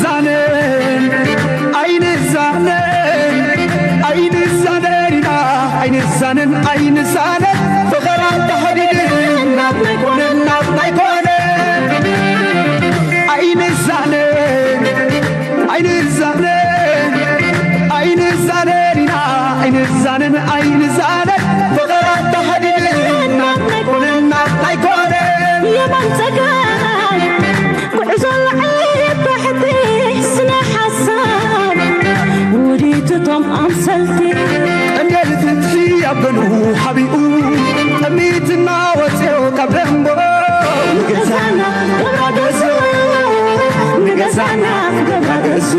ዛነን ኣይንዛነን ኣይንዛነን ኢና ኣይንዛነን ኣይንዛነን ፍቕራ ተሓዲድና ኣይኮነን ኣይኮነን ኣይንዛነን ኣይንዛነን ኣይንዛነን ኢና ኣይንዛነን ኣይንዛነን ፍቕራ ተሓዲድና ኣይኮነን ኣይኮነን የማን ጸጋም ጉዕዞ ላዕሊ ታሕቲ ስነ ሓሳብ ውዲትቶም ኣምሰልቲ ቀንዴል ፍትሒ ኣብ ገኑ ሓቢኡ ጠሚትና ወፅዮ ካብ ደንቦ ንገዛና ገብራ ገዙ ንገዛና ገብራ ገዙ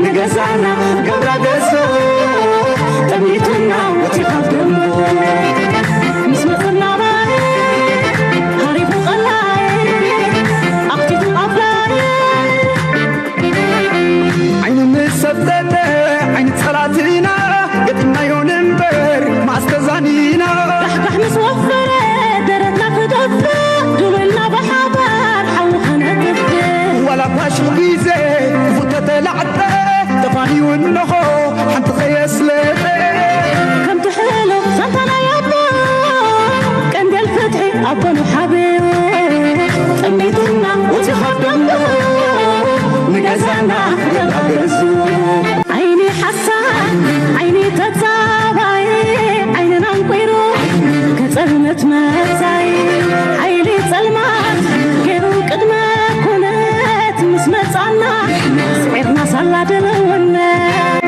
ንገዛና ገብራ ገዙ ጠሚትና ወፅዮ ካብ ደንቦ ምስ መፅና ሃሪፉ ቀላይ ኣኽቲቱ ኣፍላይ ዓይኑ ምስ ሰብተተ ዓይኒ ጸላትና ገጢምናዮ ንንበር ማስተዛኒና ራሕጋሕ ምስ ወፈረ ደረትና ክደፍእ ድልውልና ብሓባር ሓዊ ከነጥፍእ ዋላ ፋሽል ግዜ ክፉተተ ላዕጠ ተፋንዩ እንሆ ሓንቲ ከየስለጠ ከምቲ ሕሉፍ ዛንታ ናይ ኣቦ ቀንዴል ፍትሒ ኣቦ ንሓብዮ ጠሚትና እቲ ካብ ደንቡ ንገዛና ገዛ ገዙ ዓይኒ ሓሳድ ዓይኒ ተጻባይ ዓይንና እንቁይሩ ከጸልመት መጻይ ሓይሊ ጸልማት ገይሩ ቅድመ ኩነት ምስ መጻና ስዒርና ሳላ ድልውነት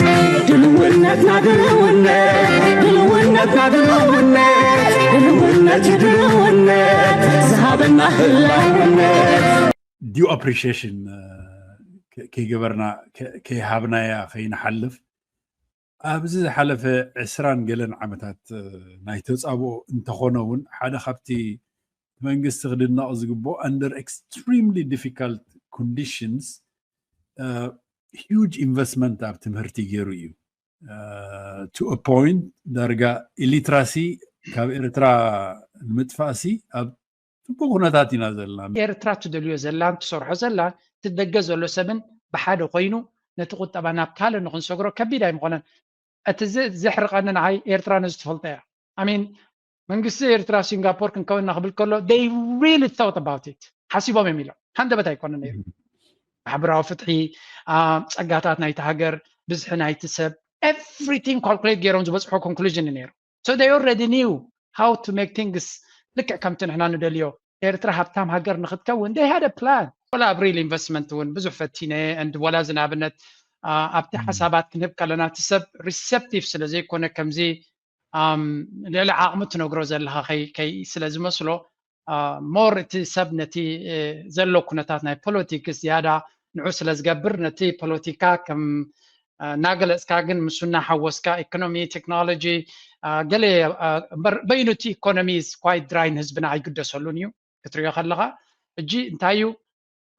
ድልውነትና ድልውነት ድልውነትና ድልውነት ድልውነት ድልውነት ዝሃበና ህላውነት due appreciation ከይገበርና ከይሃብናያ ከይንሓልፍ ኣብዚ ዝሓለፈ ዕስራን ገለን ዓመታት ናይ ተፃብኦ እንተኾነ እውን ሓደ ካብቲ መንግስቲ ክድነቕ ዝግብኦ under extremely difficult conditions huge investment ኣብ ትምህርቲ ገይሩ እዩ to a point ዳርጋ illiteracy ካብ ኤርትራ ንምጥፋእሲ ኣብ ፅቡቅ ኩነታት ኢና ዘለና ኤርትራ ትደልዮ ዘላን ትሰርሖ ዘላን ትደገ ዘሎ ሰብን ብሓደ ኮይኑ ነቲ ቁጠባ ናብ ካልእ ንክንሰግሮ ከቢድ ኣይምኾነን እቲ ዘሕርቐኒ ንዓይ ኤርትራ ነዚ ትፈልጦ እያ ኣሚን መንግስቲ ኤርትራ ሲንጋፖር ክንከውን ኢና ክብል ከሎ they really thought about it ሓሲቦም እዮም ኢሎም ሃንደበት ኣይኮነ ነይሩ ማሕበራዊ ፍትሒ ጸጋታት ናይቲ ሃገር ብዝሒ ናይቲ ሰብ everything calculate ገይሮም ዝበፅሖ conclusion ነይሩ so they already knew how to make things ልክዕ ከምቲ ንሕና ንደልዮ ኤርትራ ሃብታም ሃገር ንክትከውን they had a plan ወላ ኣብ real investment እውን ብዙሕ ፈቲነ and ወላ እዚ ንኣብነት ኣብቲ ሓሳባት ክንህብ ከለና እቲ ሰብ receptive ስለ ዘይኮነ ከምዚ ልዕሊ ዓቕሚ ትነግሮ ዘለኻ ከይ ስለ ዝመስሎ more እቲ ሰብ ነቲ ዘሎ ኩነታት ናይ ፖለቲክስ ዝያዳ ንዑ ስለ ዝገብር ነቲ ፖለቲካ ከም እናገለፅካ ግን ምስ እናሓወስካ economy technology ገለ እምበር በይኑ እቲ economy quite dry ንህዝብና ኣይግደሰሉን እዩ ክትሪኦ ከለኻ ሕጂ እንታይ እዩ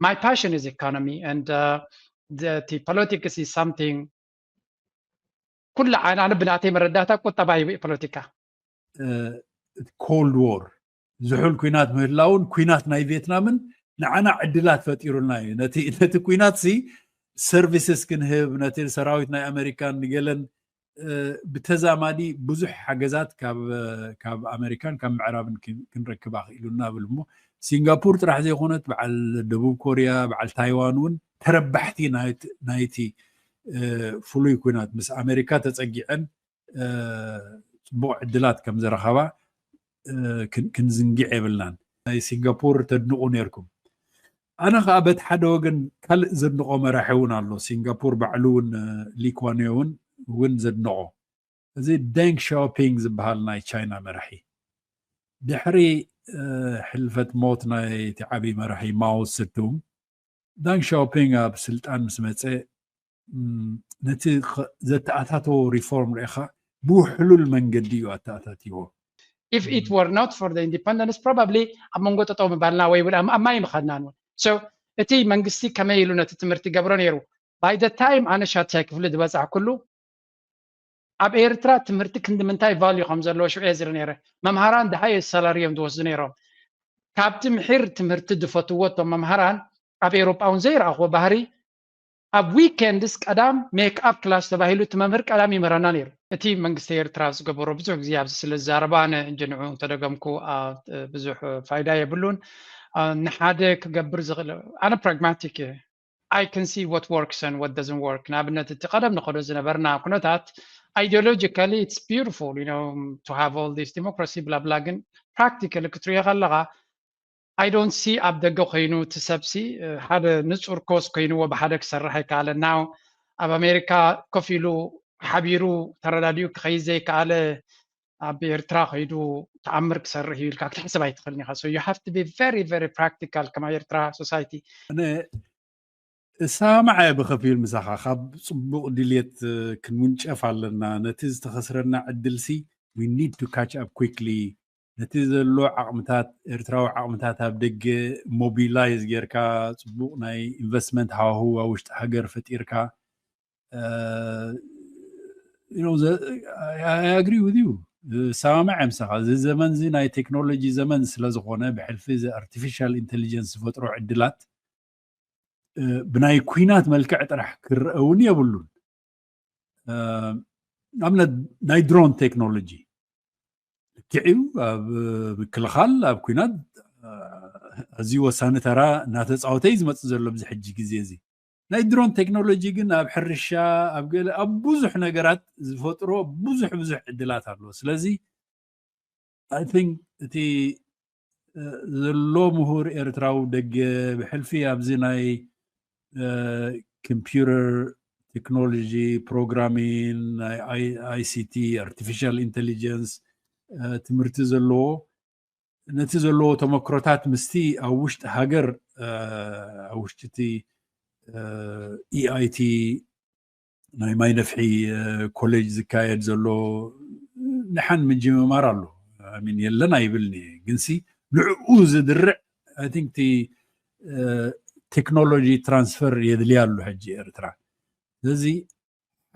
my passion is economy and uh, the, the politics is something ኩሉ ኣነ ብናተይ መረዳእታ ቁጠባ እዩ ፖለቲካ cold war ዝሑል ኩናት ምህላውን ኩናት ናይ ቪየትናምን ንዓና ዕድላት ፈጢሩልና እዩ ነቲ ኩናት ሲ services ክንህብ ነቲ ሰራዊት ናይ ኣሜሪካን ንገለን ብተዛማዲ ብዙሕ ሓገዛት ካብ ኣሜሪካን ካብ ምዕራብን ክንረክብ ኣኽኢሉና ብል እሞ ሲንጋፖር ጥራሕ ዘይኮነት በዓል ደቡብ ኮርያ በዓል ታይዋን እውን ተረባሕቲ ናይቲ ፍሉይ ኩናት ምስ ኣሜሪካ ተፀጊዐን ፅቡቕ ዕድላት ከም ዝረኸባ ክንዝንግዕ የብልናን ናይ ሲንጋፖር ተድንቑ ነርኩም ኣነ ከዓ በቲ ሓደ ወገን ካልእ ዘድንቆ መራሒ እውን ኣሎ ሲንጋፖር ባዕሉ እውን ሊኳንዮ እውን እውን ዘድንቆ እዚ ደንግ ሻኦፒንግ ዝበሃል ናይ ቻይና መራሒ ድሕሪ ሕልፈት ሞት ናይቲ ዓብዪ መራሒ ማኦ ስቱንግ ዳንግ ሻኦፒንግ ኣብ ስልጣን ምስ መፀ ነቲ ዘተኣታተዎ ሪፎርም ርኢኻ ብውሕሉል መንገዲ እዩ ኣተኣታትዎ if it were not for the independence probably ኣብ መንጎ ጠጠው ምባልና ወይ እውን ኣብ ማይ ምኸድናን እውን so እቲ መንግስቲ ከመይ ኢሉ ነቲ ትምህርቲ ገብሮ ነይሩ by the time ኣነ ሻድሻይ ክፍሊ ዝበፃሕኩሉ ኣብ ኤርትራ ትምህርቲ ክንዲ ምንታይ value ከም ዘለዎ ሽዑ እየ ዝርኢ ነይረ መምሃራን the highest salary እዮም ዝወስዱ ነይሮም ካብቲ ምሒር ትምህርቲ ዝፈትዎ እቶም መምሃራን ኣብ ኤውሮጳ እውን ዘይረኣኽዎ ባህሪ። ኣብ ዊኬንድስ ቀዳም ሜክ ኣፕ ክላስ ተባሂሉ እቲ መምህር ቀዳም ይምህረና ነይሩ። እቲ መንግስቲ ኤርትራ ዝገበሮ ብዙሕ ግዜ ኣብዚ ስለ ዝዛረባ ኣነ እንጂ ንዑ እንተደገምኩ ብዙሕ ፋይዳ የብሉን። ንሓደ ክገብር ዝኽእል ኣነ ፕራግማቲክ እየ። I can see what works and what doesn't work። ንኣብነት እቲ ቀደም ንኸዶ ዝነበርና ኩነታት ideologically it's beautiful, you know, to have all this democracy blah blah፣ ግን practically ክትሪኦ ከለኻ I don't see ኣብ ደገ ኮይኑ እቲ ሰብሲ ሓደ ንጹር ኮስ ኮይንዎ ብሓደ ክሰርሕ ኣይከኣለ። ናው ኣብ ኣሜሪካ ኮፍ ኢሉ ሓቢሩ ተረዳዲኡ ክኸይድ ዘይከኣለ ኣብ ኤርትራ ከይዱ ተኣምር ክሰርሕ እዩ ኢልካ ክትሕስብ ኣይትኽእልን ኢኻ። So you have to be very very practical ከማ ኤርትራ society። እሰማማዕ እየ ብኸፊል ምሳኻ። ካብ ጽቡቕ ድልየት ክንውንጨፍ ኣለና። ነቲ ዝተኸስረና ዕድልሲ we need to catch up quickly። ነቲ ዘሎ ዓቕምታት፣ ኤርትራዊ ዓቕምታት ኣብ ደገ ሞቢላይዝ ጌርካ ጽቡቕ ናይ ኢንቨስትመንት ሃዋህው ኣብ ውሽጢ ሃገር ፈጢርካ agree with you። ሰማማዕ ምሳኻ። እዚ ዘመን እዚ ናይ ቴክኖሎጂ ዘመን ስለ ዝኾነ ብሕልፊ እዚ ኣርቲፊሻል ኢንቴሊጀንስ ዝፈጥሮ ዕድላት ብናይ ኩናት መልክዕ ጥራሕ ክረአ እውን የብሉን። ኣብነት ናይ ድሮን ቴክኖሎጂ ልክዕ እዩ። ኣብ ምክልኻል ኣብ ኩናት ኣዝዩ ወሳኒ ተራ እናተፃወተ እዩ ዝመፅእ ዘሎ ኣብዚ ሕጂ ግዜ እዚ። ናይ ድሮን ቴክኖሎጂ ግን ኣብ ሕርሻ ኣብ ገለ ኣብ ብዙሕ ነገራት ዝፈጥሮ ብዙሕ ብዙሕ ዕድላት ኣለዎ። ስለዚ I think እቲ ዘሎ ምሁር ኤርትራዊ ደገ ብሕልፊ ኣብዚ ናይ ኮምፒውተር ቴክኖሎጂ ፕሮግራሚን ናይ ICT ኣርቲፊሻል ኢንቴሊጀንስ ትምህርቲ ዘለዎ ነቲ ዘለዎ ተመክሮታት ምስቲ ኣብ ውሽጢ ሃገር ኣብ ውሽጢ እቲ EIT ናይ ማይ ነፍሒ ኮሌጅ ዝካየድ ዘሎ ደሓን ምጅምማር ኣሎ። ሚን የለን ኣይብልን እየ፣ ግንሲ ንዕኡ ዝድርዕ I think እቲ ቴክኖሎጂ ትራንስፈር የድልያ ኣሎ ሕጂ ኤርትራ። ስለዚ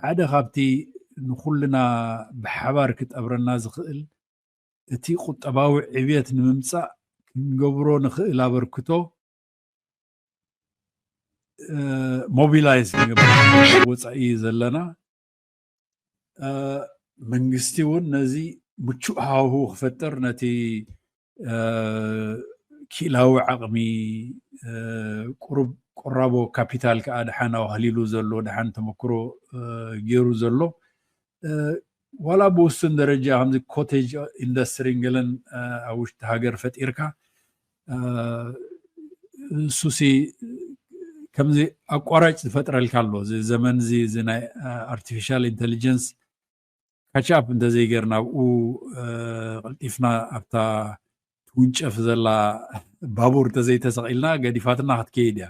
ሓደ ካብቲ ንኩልና ብሓባር ክጠብረና ዝኽእል እቲ ቁጠባዊ ዕብየት ንምምፃእ ክንገብሮ ንኽእል ኣበርክቶ ሞቢላይዝ ክንገብር ወፃኢ ዘለና መንግስቲ እውን ነዚ ምቹእ ሃዋህው ክፈጥር ነቲ ክኢላዊ ዓቕሚ ቁሩብ ቁራቦ ካፒታል ከዓ ደሓን ኣዋህሊሉ ዘሎ ደሓን ተመክሮ ገይሩ ዘሎ ዋላ ብውሱን ደረጃ ከምዚ ኮቴጅ ኢንዱስትሪን ገለን ኣብ ውሽጢ ሃገር ፈጢርካ እሱሲ ከምዚ ኣቋራጭ ዝፈጥረልካ ኣሎ። እዚ ዘመን እዚ እዚ ናይ ኣርቲፊሻል ኢንቴሊጀንስ ካቻፕ እንተዘይገርና ኣብኡ ቀልጢፍና ኣብታ ትውንጨፍ ዘላ ባቡር እንተዘይተሰቒልና ገዲፋትና ክትከይድ እያ።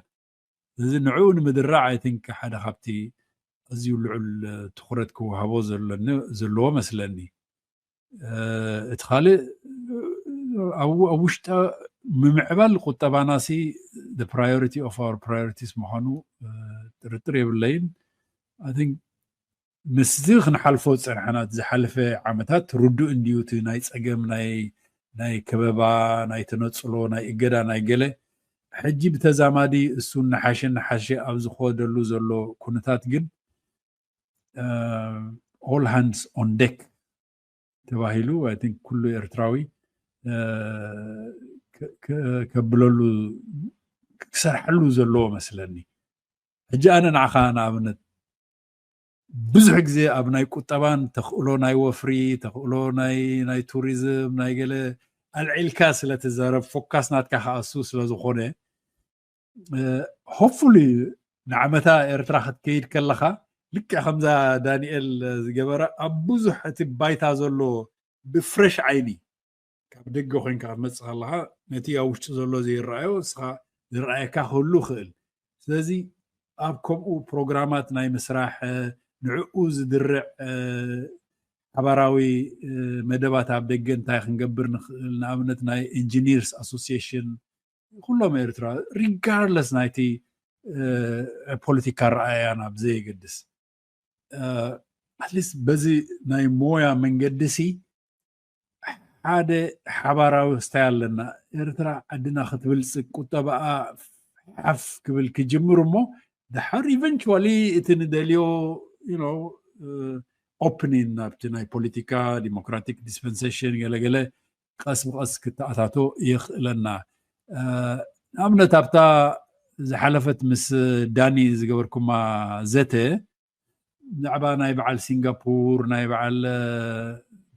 እዚ ንዕኡ ንምድራዕ I think ሓደ ካብቲ ኣዝዩ ልዑል ትኹረት ክወሃቦ ዘለዎ መስለኒ። እቲ ካልእ ኣብ ውሽጠ ምምዕባል ቁጠባና ሲ priority of our priorities ምዃኑ ጥርጥር የብለይን። I think ምስዚ ክንሓልፎ ዝፀንሐና ዝሓለፈ ዓመታት ርዱእ እንድዩ እቲ ናይ ፀገም ናይ ከበባ ናይ ተነፅሎ ናይ እገዳ ናይ ገለ ሕጂ ብተዛማዲ እሱ እናሓሸ እናሓሸ ኣብ ዝኸደሉ ዘሎ ኩነታት ግን all hands on deck ተባሂሉ I think ኩሉ ኤርትራዊ ከብለሉ ክሰርሐሉ ዘለዎ መስለኒ። ሕጂ ኣነ ንዓኻ ንኣብነት ብዙሕ ግዜ ኣብ ናይ ቁጠባን ተኽእሎ ናይ ወፍሪ ተኽእሎ ናይ ናይ ቱሪዝም ናይ ገለ ኣልዒልካ ስለ ትዛረብ ፎካስ ናትካ ከኣሱ ስለ ዝኾነ hopefully ንዓመታ ኤርትራ ክትከይድ ከለኻ ልክዕ ከምዛ ዳንኤል ዝገበረ ኣብ ብዙሕ እቲ ባይታ ዘሎ ብፍረሽ ዓይኒ ካብ ደገ ኮይንካ ክትመፅእ ከለኻ ነቲ ኣብ ውሽጢ ዘሎ ዘይረኣዮ እስኻ ዝረኣየካ ክህሉ ይኽእል። ስለዚ ኣብ ከምኡ ፕሮግራማት ናይ ምስራሕ ንዕኡ ዝድርዕ ሓባራዊ መደባት ኣብ ደገ እንታይ ክንገብር ንኽእል ንኣብነት ናይ ኢንጂኒርስ ኣሶሲሽን ኩሎም ኤርትራ regardless ናይቲ ፖለቲካ ረኣያና ብዘየገድስ ኣትሊስት በዚ ናይ ሞያ መንገዲ ሲ ሓደ ሓባራዊ ክስታይ ኣለና። ኤርትራ ዓድና ክትብልፅግ ቁጠባኣ ሓፍ ክብል ክጅምር እሞ፣ ድሓር ኢቨንቹዋሊ እቲ ንደልዮ ኦፕኒን ናብቲ ናይ ፖለቲካ ዲሞክራቲክ ዲስፐንሴሽን ገለገለ ቀስ ብቐስ ክተኣታቶ የኽእለና። ንኣብነት ኣብታ ዝሓለፈት ምስ ዳኒ ዝገበርኩማ ዘተ፣ ብዛዕባ ናይ በዓል ሲንጋፖር፣ ናይ በዓል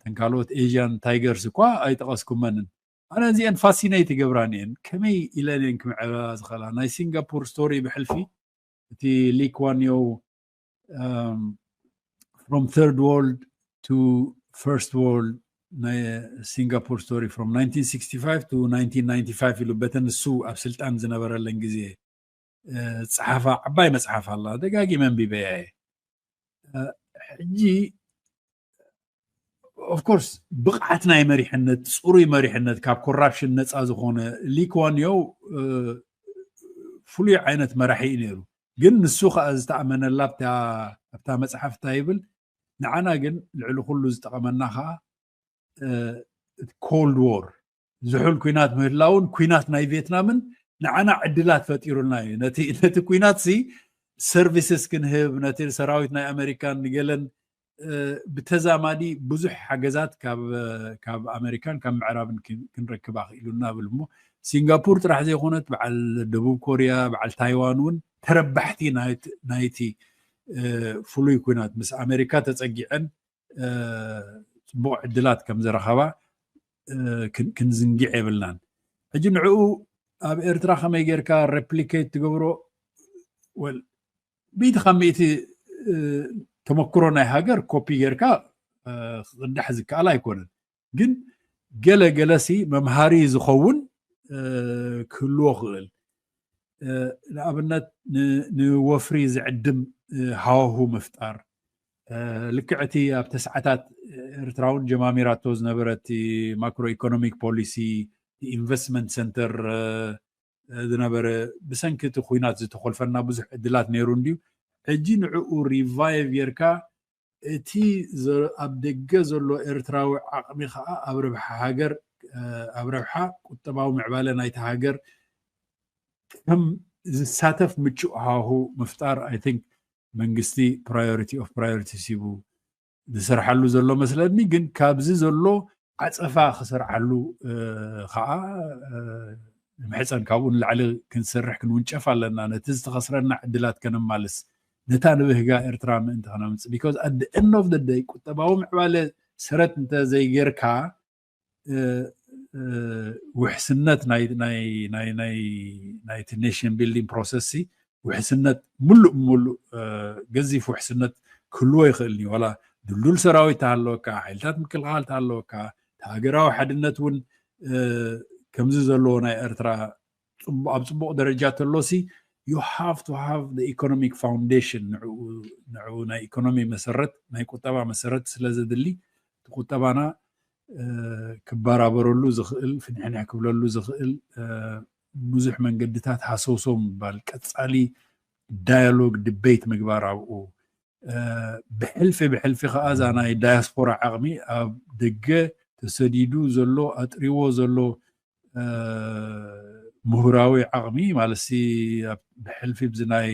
ተንካልኦት ኤዥያን ታይገርስ እኳ ኣይጠቐስኩመንን። ኣነ እዚአን ፋሲነይት ይገብራን እየን። ከመይ ኢለን እየን ክምዕባ ዝኽእላ? ናይ ሲንጋፖር ስቶሪ ብሕልፊ እቲ ሊ ኳን ዮው from third world to first world ናይ ሲንጋፖር ስቶሪ from nineteen sixty-five to nineteen ninety-five ኢሉ በተን ንሱ ኣብ ስልጣን ዝነበረለን ግዜ ጸሓፋ ዓባይ መጽሓፍ ኣላ፣ ደጋጊመ ኣንቢበያ እየ። ሕጂ ኦፍኮርስ ብቕዓት ናይ መሪሕነት፣ ጽሩይ መሪሕነት፣ ካብ ኮራፕሽን ነፃ ዝኾነ ሊ ኳን ዮው ፍሉይ ዓይነት መራሒ እዩ ነይሩ። ግን ንሱ ከዓ ዝተኣመነላ ኣብታ መፅሓፍ እንታይ ይብል? ንዓና ግን ልዕሊ ኩሉ ዝጠቐመና ከዓ ኮልድ ዎር፣ ዝሑል ኩናት ምህላውን ኩናት ናይ ቪየትናምን ንዓና ዕድላት ፈጢሩልና እዩ። ነቲ ኩናት ሲ ሰርቪስስ ክንህብ፣ ነቲ ሰራዊት ናይ ኣሜሪካን ንገለን ብተዛማዲ ብዙሕ ሓገዛት ካብ ኣሜሪካን ካብ ምዕራብን ክንረክብ ኣኽኢሉና ብል እሞ፣ ሲንጋፖር ጥራሕ ዘይኮነት በዓል ደቡብ ኮርያ፣ በዓል ታይዋን እውን ተረባሕቲ ናይቲ ፍሉይ ኩናት ምስ ኣሜሪካ ተፀጊዐን ፅቡቕ ዕድላት ከም ዝረኸባ ክንዝንግዕ የብልናን። ሕጂ ንዕኡ ኣብ ኤርትራ ከመይ ጌርካ ሬፕሊኬት ትገብሮ? ወል ሚእቲ ካብ ሚእቲ ተመክሮ ናይ ሃገር ኮፒ ጌርካ ክቕዳሕ ዝከኣል ኣይኮነን። ግን ገለ ገለሲ መምሃሪ ዝኸውን ክህልዎ ክእል። ንኣብነት ንወፍሪ ዝዕድም ሃዋሁ ምፍጣር፣ ልክዕ እቲ ኣብ ተስዓታት ኤርትራ እውን ጀማሚራቶ ዝነበረ እቲ ማክሮ ኢኮኖሚክ ፖሊሲ፣ ኢንቨስትመንት ሰንተር ዝነበረ፣ ብሰንኪ እቲ ኩናት ዝተኮልፈና ብዙሕ ዕድላት ነይሩ እንድዩ። ሕጂ ንዕኡ ሪቫይቭ ጌርካ እቲ ኣብ ደገ ዘሎ ኤርትራዊ ዓቕሚ ከዓ ኣብ ረብሓ ሃገር፣ ኣብ ረብሓ ቁጠባዊ ምዕባለ ናይቲ ሃገር ከም ዝሳተፍ ምቹእ ሃዋሁ ምፍጣር፣ I think መንግስቲ ፕራዮሪቲ ኦፍ ፕራዮሪቲስ ሂቡ ዝሰርሓሉ ዘሎ መስለኒ። ግን ካብዚ ዘሎ ዓፀፋ ክሰርዓሉ ከዓ ንምሕፀን፣ ካብኡ ንላዕሊ ክንሰርሕ ክንውንጨፍ ኣለና፣ ነቲ ዝተኸስረና ዕድላት ከነማልስ፣ ነታ ንብህጋ ኤርትራ ምእንቲ ከነምፅእ። Because at the end of the day ቁጠባዊ ምዕባለ ሰረት እንተዘይጌርካ ውሕስነት ናይቲ ኔሽን ቢልዲንግ ፕሮሰስ ውሕስነት፣ ሙሉእ ሙሉእ ገዚፍ ውሕስነት ክህልዎ ይኽእል እዩ። ዋላ ድልዱል ሰራዊት ተሃለወካ፣ ሓይልታት ምክልኻል ተሃለወካ፣ ሃገራዊ ሓድነት እውን ከምዚ ዘለዎ ናይ ኤርትራ ኣብ ፅቡቕ ደረጃ ተሎሲ፣ you have to have the economic foundation፣ ንዕኡ ናይ ኢኮኖሚ መሰረት፣ ናይ ቁጠባ መሰረት ስለ ዘድሊ፣ እቲ ቁጠባና ክበራበረሉ ዝኽእል፣ ፍንሕንሕ ክብለሉ ዝኽእል ብዙሕ መንገድታት ሃሰውሰው ምባል፣ ቀፃሊ ዳያሎግ፣ ድቤት ምግባር ኣብኡ፣ ብሕልፊ ብሕልፊ ከዓ እዛ ናይ ዳያስፖራ ዓቕሚ፣ ኣብ ደገ ተሰዲዱ ዘሎ፣ ኣጥሪዎ ዘሎ ምሁራዊ ዓቕሚ ማለት ሲ፣ ብሕልፊ ብዚ ናይ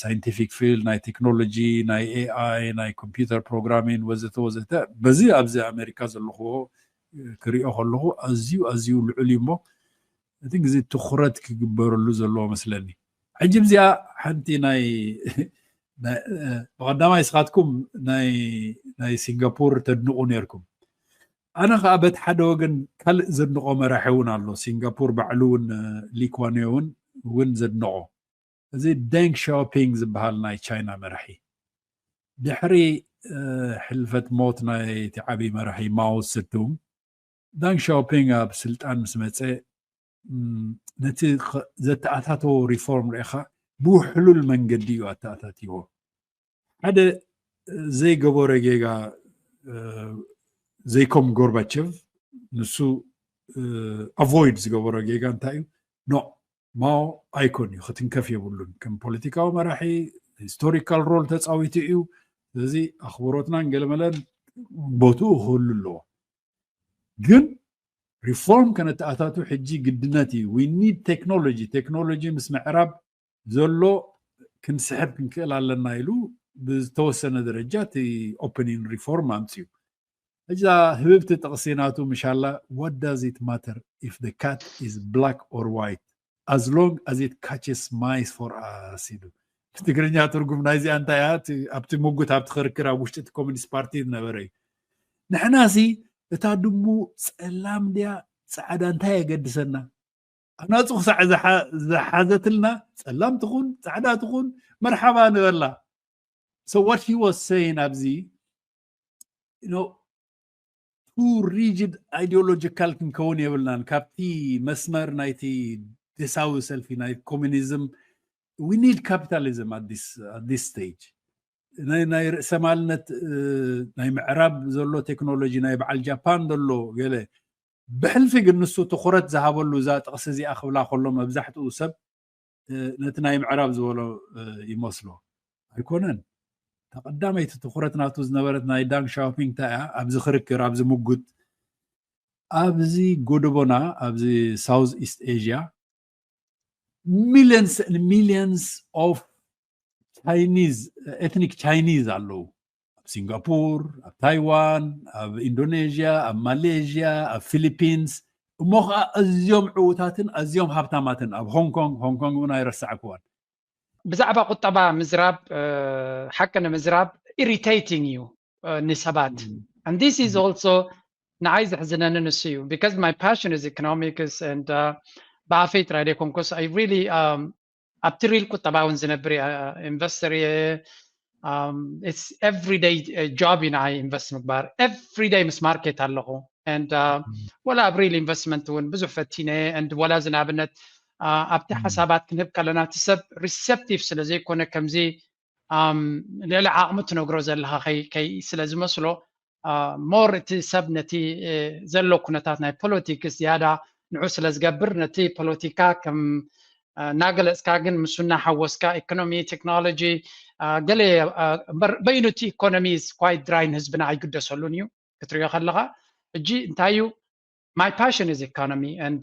ሳይንቲፊክ ፊልድ፣ ናይ ቴክኖሎጂ፣ ናይ ኤኣይ፣ ናይ ኮምፒውተር ፕሮግራሚን ወዘተ ወዘተ፣ በዚ ኣብዚ ኣሜሪካ ዘለኹዎ ክሪኦ ከለኹ ኣዝዩ ኣዝዩ ልዑል እዩ እሞ፣ እቲ ግዜ ትኹረት ክግበረሉ ዘለዎ መስለኒ። ሕጂ ብዚኣ ሓንቲ ናይ ብቐዳማይ ንስኻትኩም ናይ ሲንጋፖር ተድንቑ ነርኩም። ኣነ ከዓ በቲ ሓደ ወገን ካልእ ዘድንቖ መራሒ እውን ኣሎ። ሲንጋፖር ባዕሉ እውን ሊ ኳን ዮው እውን እውን ዘድንቖ፣ እዚ ደንግ ሻኦፒንግ ዝበሃል ናይ ቻይና መራሒ፣ ድሕሪ ሕልፈት ሞት ናይቲ ዓብዪ መራሒ ማኦ ስቱንግ፣ ዳንግ ሻኦፒንግ ኣብ ስልጣን ምስ መፀ፣ ነቲ ዘተኣታተዎ ሪፎርም ርኢኻ፣ ብውሕሉል መንገዲ እዩ ኣተኣታትዎ። ሓደ ዘይገበሮ ጌጋ ዘይኮም ጎርባቸቭ፣ ንሱ ኣቮይድ ዝገበሮ ጌጋ እንታይ እዩ? ኖ፣ ማኦ ኣይኮን እዩ፣ ክትንከፍ የብሉን። ከም ፖለቲካዊ መራሒ ሂስቶሪካል ሮል ተፃዊቱ እዩ። ስለዚ ኣኽብሮትናን ገለመለን ቦትኡ ክህሉ ኣለዎ። ግን reform ከነተኣታቱ ሕጂ ግድነት እዩ። We need technology። ቴክኖሎጂ ምስ ምዕራብ ዘሎ ክንስሕብ ክንክእል ኣለና ኢሉ ብዝተወሰነ ደረጃ እቲ opening reform ኣምፅኡ። እዛ ህብብቲ ጥቕሲ ናቱ ምሻላ what does it matter if the cat is black or white as long as it catches mice for us ኢሉ። ብትግርኛ ትርጉም ናይዚኣ እንታይ እያ? ኣብቲ ሙጉት ኣብቲ ክርክር ኣብ ውሽጢ እቲ ኮሚኒስት ፓርቲ ዝነበረ እዩ። ንሕናሲ እታ ድሙ ፀላም ድያ ፃዕዳ እንታይ የገድሰና? ኣናፁ ክሳዕ ዝሓዘትልና ፀላም ትኹን ፃዕዳ ትኹን መርሓባ ንበላ። So what he was saying ኣብዚ too rigid ideological ክንከውን የብልናን። ካብቲ መስመር ናይቲ ደሳዊ ሰልፊ ናይ ኮሚኒዝም we need capitalism at this stage። ናይ ርእሰማልነት ናይ ምዕራብ ዘሎ ቴክኖሎጂ ናይ በዓል ጃፓን ዘሎ ገለ ብሕልፊ ግን ንሱ ትኹረት ዝሃበሉ እዛ ጥቕሲ እዚኣ ክብላ ከሎ መብዛሕትኡ ሰብ ነቲ ናይ ምዕራብ ዝበሎ ይመስሎ ኣይኮነን። ተቐዳመይቲ ትኹረት ናቱ ዝነበረት ናይ ዳንግ ሻኦፒንግ እንታይ እያ? ኣብዚ ክርክር ኣብዚ ምጉት ኣብዚ ጎደቦና ኣብዚ ሳውዝ ኢስት ኤዥያ millions and millions of Chinese ethnic Chinese ኣለዉ ኣብ ሲንጋፖር፣ ኣብ ታይዋን፣ ኣብ ኢንዶኔዥያ፣ ኣብ ማሌዥያ፣ ኣብ ፊሊፒንስ እሞ ከዓ ኣዝዮም ዕዉታትን ኣዝዮም ሃብታማትን ኣብ ሆንግ ኮንግ ሆንግ ኮንግ እውን ኣይረሳዕክዋን። ብዛዕባ ቁጠባ ምዝራብ ሓቂ ንምዝራብ irritating እዩ ንሰባት and this is also ንዓይ ዘሕዝነኒ ንሱ እዩ because my passion is economics and ብኣፈይ ጥራይ ደይኮንኩስ I really ኣብቲ ሪል ቁጠባ እውን ዝነብር ኢንቨስተር እየ everyday job እዩ ንዓይ ኢንቨስት ምግባር everyday ምስ ማርኬት ኣለኹ and ወላ ኣብ ሪል ኢንቨስትመንት እውን ብዙሕ ፈቲነ and ወላ እዚ ንኣብነት ኣብቲ ሓሳባት ክንህብ ከለና እቲ ሰብ receptive ስለ ዘይኮነ ከምዚ ልዕሊ ዓቕሚ ትነግሮ ዘለኻ ከይ ስለ ዝመስሎ more እቲ ሰብ ነቲ ዘሎ ኩነታት ናይ ፖለቲክስ ዝያዳ ንዑ ስለ ዝገብር ነቲ ፖለቲካ ከም እናገለፅካ ግን ምስ እናሓወስካ economy technology ገለ እምበር በይኑ እቲ economy is quite dry ንህዝብና ኣይግደሰሉን እዩ ክትሪኦ ከለኻ ሕጂ እንታይ እዩ my passion is economy and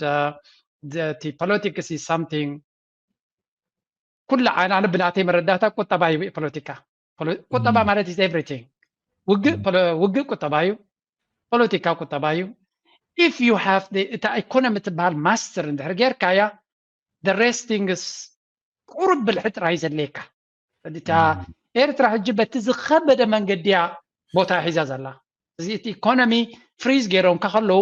እቲ politics is something ኩሉ ኣነ ብናተይ መረዳእታ ቁጠባ እዩ ፖለቲካ ቁጠባ ማለት is everything ውግእ ውግእ ቁጠባ እዩ ፖለቲካ ቁጠባ እዩ if you have እታ ኢኮኖሚ ትበሃል master እንድሕር ጌርካያ the rest things ቁሩብ ብልሒ ጥራይ ዘድልየካ እታ ኤርትራ ሕጂ በቲ ዝኸበደ መንገዲ እያ ቦታ ሒዛ ዘላ እዚ እቲ ኢኮኖሚ ፍሪዝ ገይሮምካ ከለዉ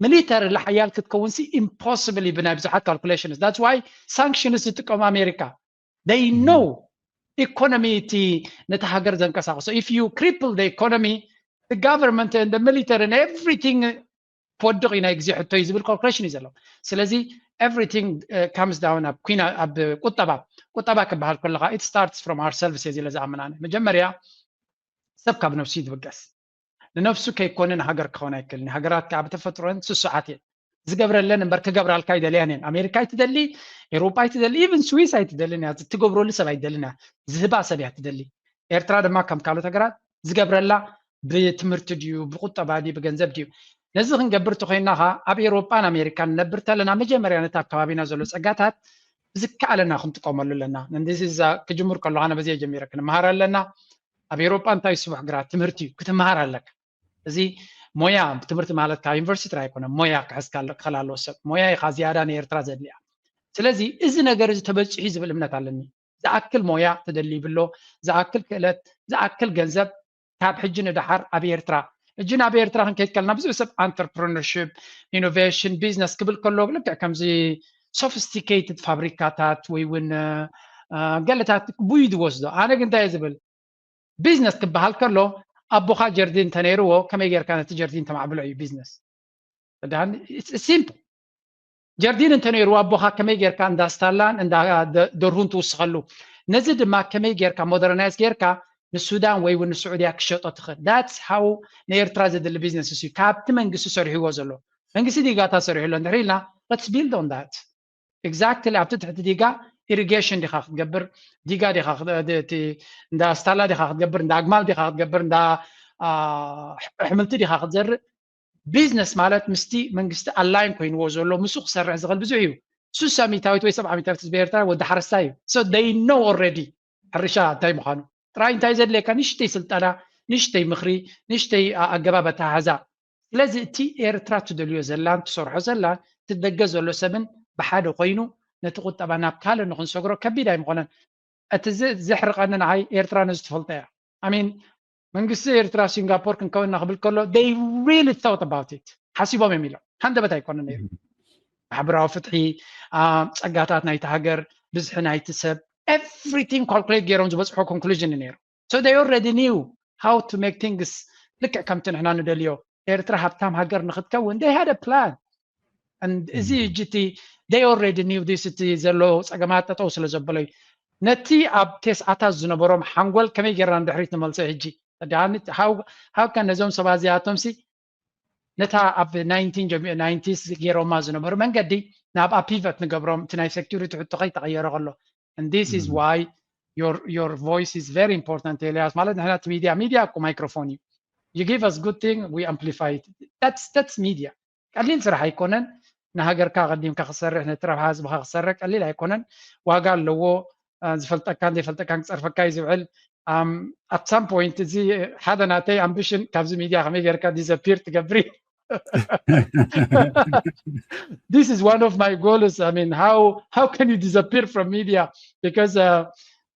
ሚሊተሪ ሓያል ክትከውን ሲ impossible እዩ ብናይ ብዙሓት calculations that's why sanctions ዝጥቀሙ ኣሜሪካ they know ኢኮኖሚ እቲ ነቲ ሃገር ዘንቀሳቅሶ if you cripple the economy the government and the military and everything ክወድቕ እዩ ናይ ግዜ ሕቶ እዩ ዝብል calculation እዩ ዘሎ ስለዚ everything comes down ኣብ ኩና ኣብ ቁጠባ ቁጠባ ክበሃል ከለካ it starts from ourselves እየ ዝለ ዝኣምን ኣነ መጀመርያ ሰብ ካብ ነብሱ እዩ ዝብገስ ንነብሱ ከይኮነ ንሃገር ክኸውን ኣይክእል ንሃገራት ከዓ ብተፈጥሮን ስሱዓት እየን ዝገብረለን እምበር ክገብራልካ ኣይደልያን እየን ኣሜሪካ ኣይትደሊ ኤሮጳ ኣይትደሊ even ስዊስ ኣይትደልን እያ ትገብረሉ ሰብ ኣይትደልን እያ ዝህባ ሰብ እያ ትደሊ ኤርትራ ድማ ከም ካልኦት ሃገራት ዝገብረላ ብትምህርቲ ድዩ ብቁጠባ ድዩ ብገንዘብ ድዩ ነዚ ክንገብር ተኮይና ከ ኣብ ኤሮጳን ኣሜሪካን ንነብር ተለና መጀመርያ ነቲ ኣብ ከባቢና ዘሎ ጸጋታት ብዝከኣለና ክንጥቀመሉ ኣለና ንዚ ክጅምር ከሎ ኣነ በዚ ጀሚረ ክንመሃር ኣለና ኣብ ኤሮጳ እንታይ ስቡሕ ግራት ትምህርቲ እዩ ክትመሃር ኣለካ እዚ ሞያ ትምህርቲ ማለት ካብ ዩኒቨርሲቲ ጥራይ ኣይኮነ ሞያ ክሕዝ ክኸል ኣለዎ ሰብ ሞያ ኢኻ ዝያዳ ንኤርትራ ዘድልያ ስለዚ እዚ ነገር እዚ ተበፂሑ ዝብል እምነት ኣለኒ ዝኣክል ሞያ ተደሊ ይብሎ ዝኣክል ክእለት ዝኣክል ገንዘብ ካብ ሕጂ ንደሓር ኣብ ኤርትራ ሕጂ ናብ ኤርትራ ክንከይድ ከለና ብዙሕ ሰብ entrepreneurship innovation business ክብል ከሎ ልክዕ ከምዚ sophisticated ፋብሪካታት ወይ እውን ገለታት ብዩ ዝወስዶ ኣነ ግን እንታይ ዝብል ቢዝነስ ክበሃል ከሎ ኣቦኻ ጀርዲን እንተነይርዎ ከመይ ጌርካ ነቲ ጀርዲን ተማዕብሎ እዩ ቢዝነስ simple ጀርዲን እንተነይርዎ ኣቦኻ ከመይ ጌርካ እንዳ ስታላን እንዳ ደርሁን ትውስኸሉ ነዚ ድማ ከመይ ጌርካ modernize ጌርካ ንሱዳን ወይ እውን ንስዑድያ ክሸጦ ትኽእል that's how ንኤርትራ ዘድሊ ቢዝነስ እዩ ካብቲ መንግስቲ ሰሪሕዎ ዘሎ መንግስቲ ዲጋታ ሰሪሕሎ እንድሕር ኢልና let's build on that exactly ኣብቲ ትሕቲ ዲጋ ኢሪጌሽን ዲኻ ክትገብር ዲጋ ዲኻ እንዳ ስታላ ዲኻ ክትገብር እንዳ ኣግማል ዲኻ ክትገብር እንዳ ኣሕምልቲ ዲኻ ክትዘርእ ቢዝነስ ማለት ምስቲ መንግስቲ ኣላይን ኮይንዎ ዘሎ ምስኡ ክሰርሕ ዝኽእል ብዙሕ እዩ። ስሳ ሚታዊት ወይ ሰብዓ ሚታዊት ህዝቢ ኤርትራ ወዲ ሓረስታይ እዩ። So they know already ሕርሻ እንታይ ምዃኑ። ጥራይ እንታይ ዘድልየካ ንሽተይ ስልጠና፣ ንሽተይ ምኽሪ፣ ንሽተይ ኣገባብ ኣተሓሕዛ። ስለዚ እቲ ኤርትራ ትደልዮ ዘላን ትሰርሖ ዘላን እቲ ደገ ዘሎ ሰብን ብሓደ ኮይኑ ነቲ ቁጠባ ናብ ካልእ ንክንሰግሮ ከቢድ ኣይምኾነን። እቲ ዘሕርቐኒ ንዓይ ኤርትራ ነዚ ትፈልጦ እያ። I mean መንግስቲ ኤርትራ ሲንጋፖር ክንከውን ኢና ክብል ከሎ they really thought about it፣ ሓሲቦም እዮም ኢሎም። ሃንደበት ኣይኮነ ነይሩ። ማሕበራዊ ፍትሒ፣ ጸጋታት ናይቲ ሃገር፣ ብዝሒ ናይቲ ሰብ፣ everything calculate ገይሮም ዝበፅሖ ኮንክሉዥን እዩ ነይሩ። So they already knew how to make things ልክዕ ከምቲ ንሕና ንደልዮ ኤርትራ ሃብታም ሃገር ንክትከውን they had a plan። እዚ እጅቲ they already knew this፣ እቲ ዘሎ ፀገማት ጠጠው ስለ ዘበሎ እዩ። ነቲ ኣብ ቴስዓታት ዝነበሮም ሓንጎል ከመይ ጌርና ንድሕሪት ንመልሶ ሕጂ? How can ነዞም ሰባት እዚኣቶም ሲ ነታ ኣብ ናይንቲን ጀሚዑ ናይንቲስ ገይሮማ ዝነበሩ መንገዲ ናብ ፒቨት ንገብሮም፣ እቲ ናይ ሴኩሪቲ ሕቶ ከይተቐየረ ከሎ። And this is why your your voice is very important ኤልያስ። ማለት ንሕና እቲ ሚድያ፣ ሚድያ እኮ ማይክሮፎን እዩ። You give us good thing, we amplify it. That's that's media። ቀሊል ስራሕ ኣይኮነን። ንሃገርካ ቀዲምካ ክሰርሕ፣ ነቲ ረብሓ ህዝብኻ ክሰርሕ ቀሊል ኣይኮነን። ዋጋ ኣለዎ። ዝፈልጠካን ዘይፈልጠካን ክፀርፈካ እዩ ዝውዕል። At some point እዚ ሓደ ናተይ ኣምቢሽን ካብዚ ሚድያ ከመይ ጌርካ ዲዘፒር ትገብሪ። This is one of my goals. I mean, how how can you disappear from media? Because uh,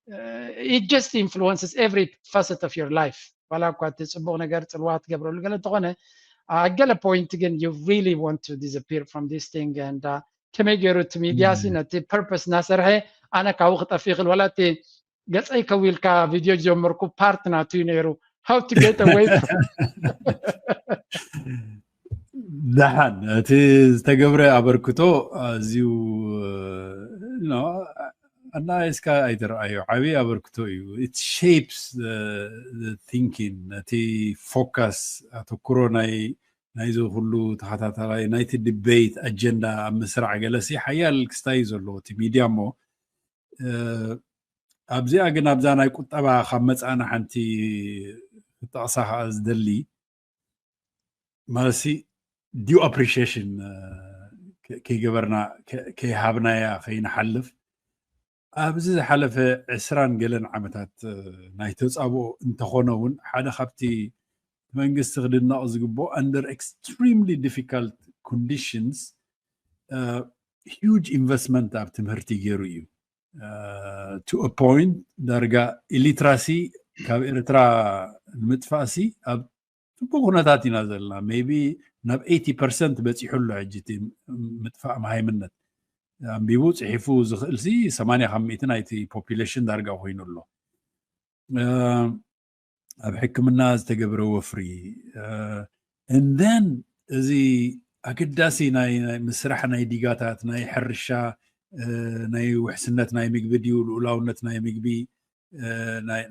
uh, it just influences every facet of your life. ዋላ እኳ እቲ ፅቡቅ ነገር ፅልዋ ትገብረሉ ገለ እንተኾነ፣ at ገለ point ግን you really want to disappear from this thing and uh, ከመይ ገይሩ እቲ ሚድያ ሲ ነቲ ፐርፐስ እናሰርሐ ኣነ ካብኡ ክጠፍ ይኽእል፣ ዋላ እቲ ገፀይ ከዊልካ ቪድዮ ዝጀመርኩ ፓርት ናቱ እዩ ነይሩ። How to get away from ደሓን እቲ ዝተገብረ ኣበርክቶ ኣዝዩ ኣናይስካ ኣይትረኣዮ፣ ዓብዪ ኣበርክቶ እዩ። It shapes thinking፣ ነቲ ፎካስ፣ ኣተኩሮ ናይ ናይዚ ኩሉ ተኸታታላይ ናይቲ ዲቤት ኣጀንዳ ኣብ ምስራዕ ገለሲ ሓያል ክስታይ እዩ ዘለዎ እቲ ሚድያ። እሞ ኣብዚኣ ግን ኣብዛ ናይ ቁጠባ ካብ መፃእና ሓንቲ ክጠቕሳ ከዓ ዝደሊ ማለትሲ due appreciation ከይገበርና ከይሃብናያ ከይንሓልፍ ኣብዚ ዝሓለፈ ዕስራን ገለን ዓመታት ናይ ተፃብኦ እንተኾነ እውን ሓደ ካብቲ መንግስቲ ክድነቕ ዝግብኦ under extremely difficult conditions huge investment ኣብ ትምህርቲ ገይሩ እዩ። To a point ዳርጋ ኢሊትራሲ ካብ ኤርትራ ንምጥፋእሲ ኣብ ፅቡቅ ኩነታት ኢና ዘለና። ሜቢ ናብ ኤይቲ ፐርሰንት በፂሑ ኣሎ ሕጂ እቲ ምጥፋእ መሃይምነት። ኣንቢቡ ፅሒፉ ዝኽእል ሲ ሰማንያ ካብ ሚእቲ ናይቲ ፖፑሌሽን ዳርጋ ኮይኑ ኣሎ። ኣብ ሕክምና ዝተገብረ ወፍሪ and then እዚ ኣገዳሲ ናይ ምስራሕ ናይ ዲጋታት ናይ ሕርሻ ናይ ውሕስነት ናይ ምግቢ ድዩ ልኡላውነት ናይ ምግቢ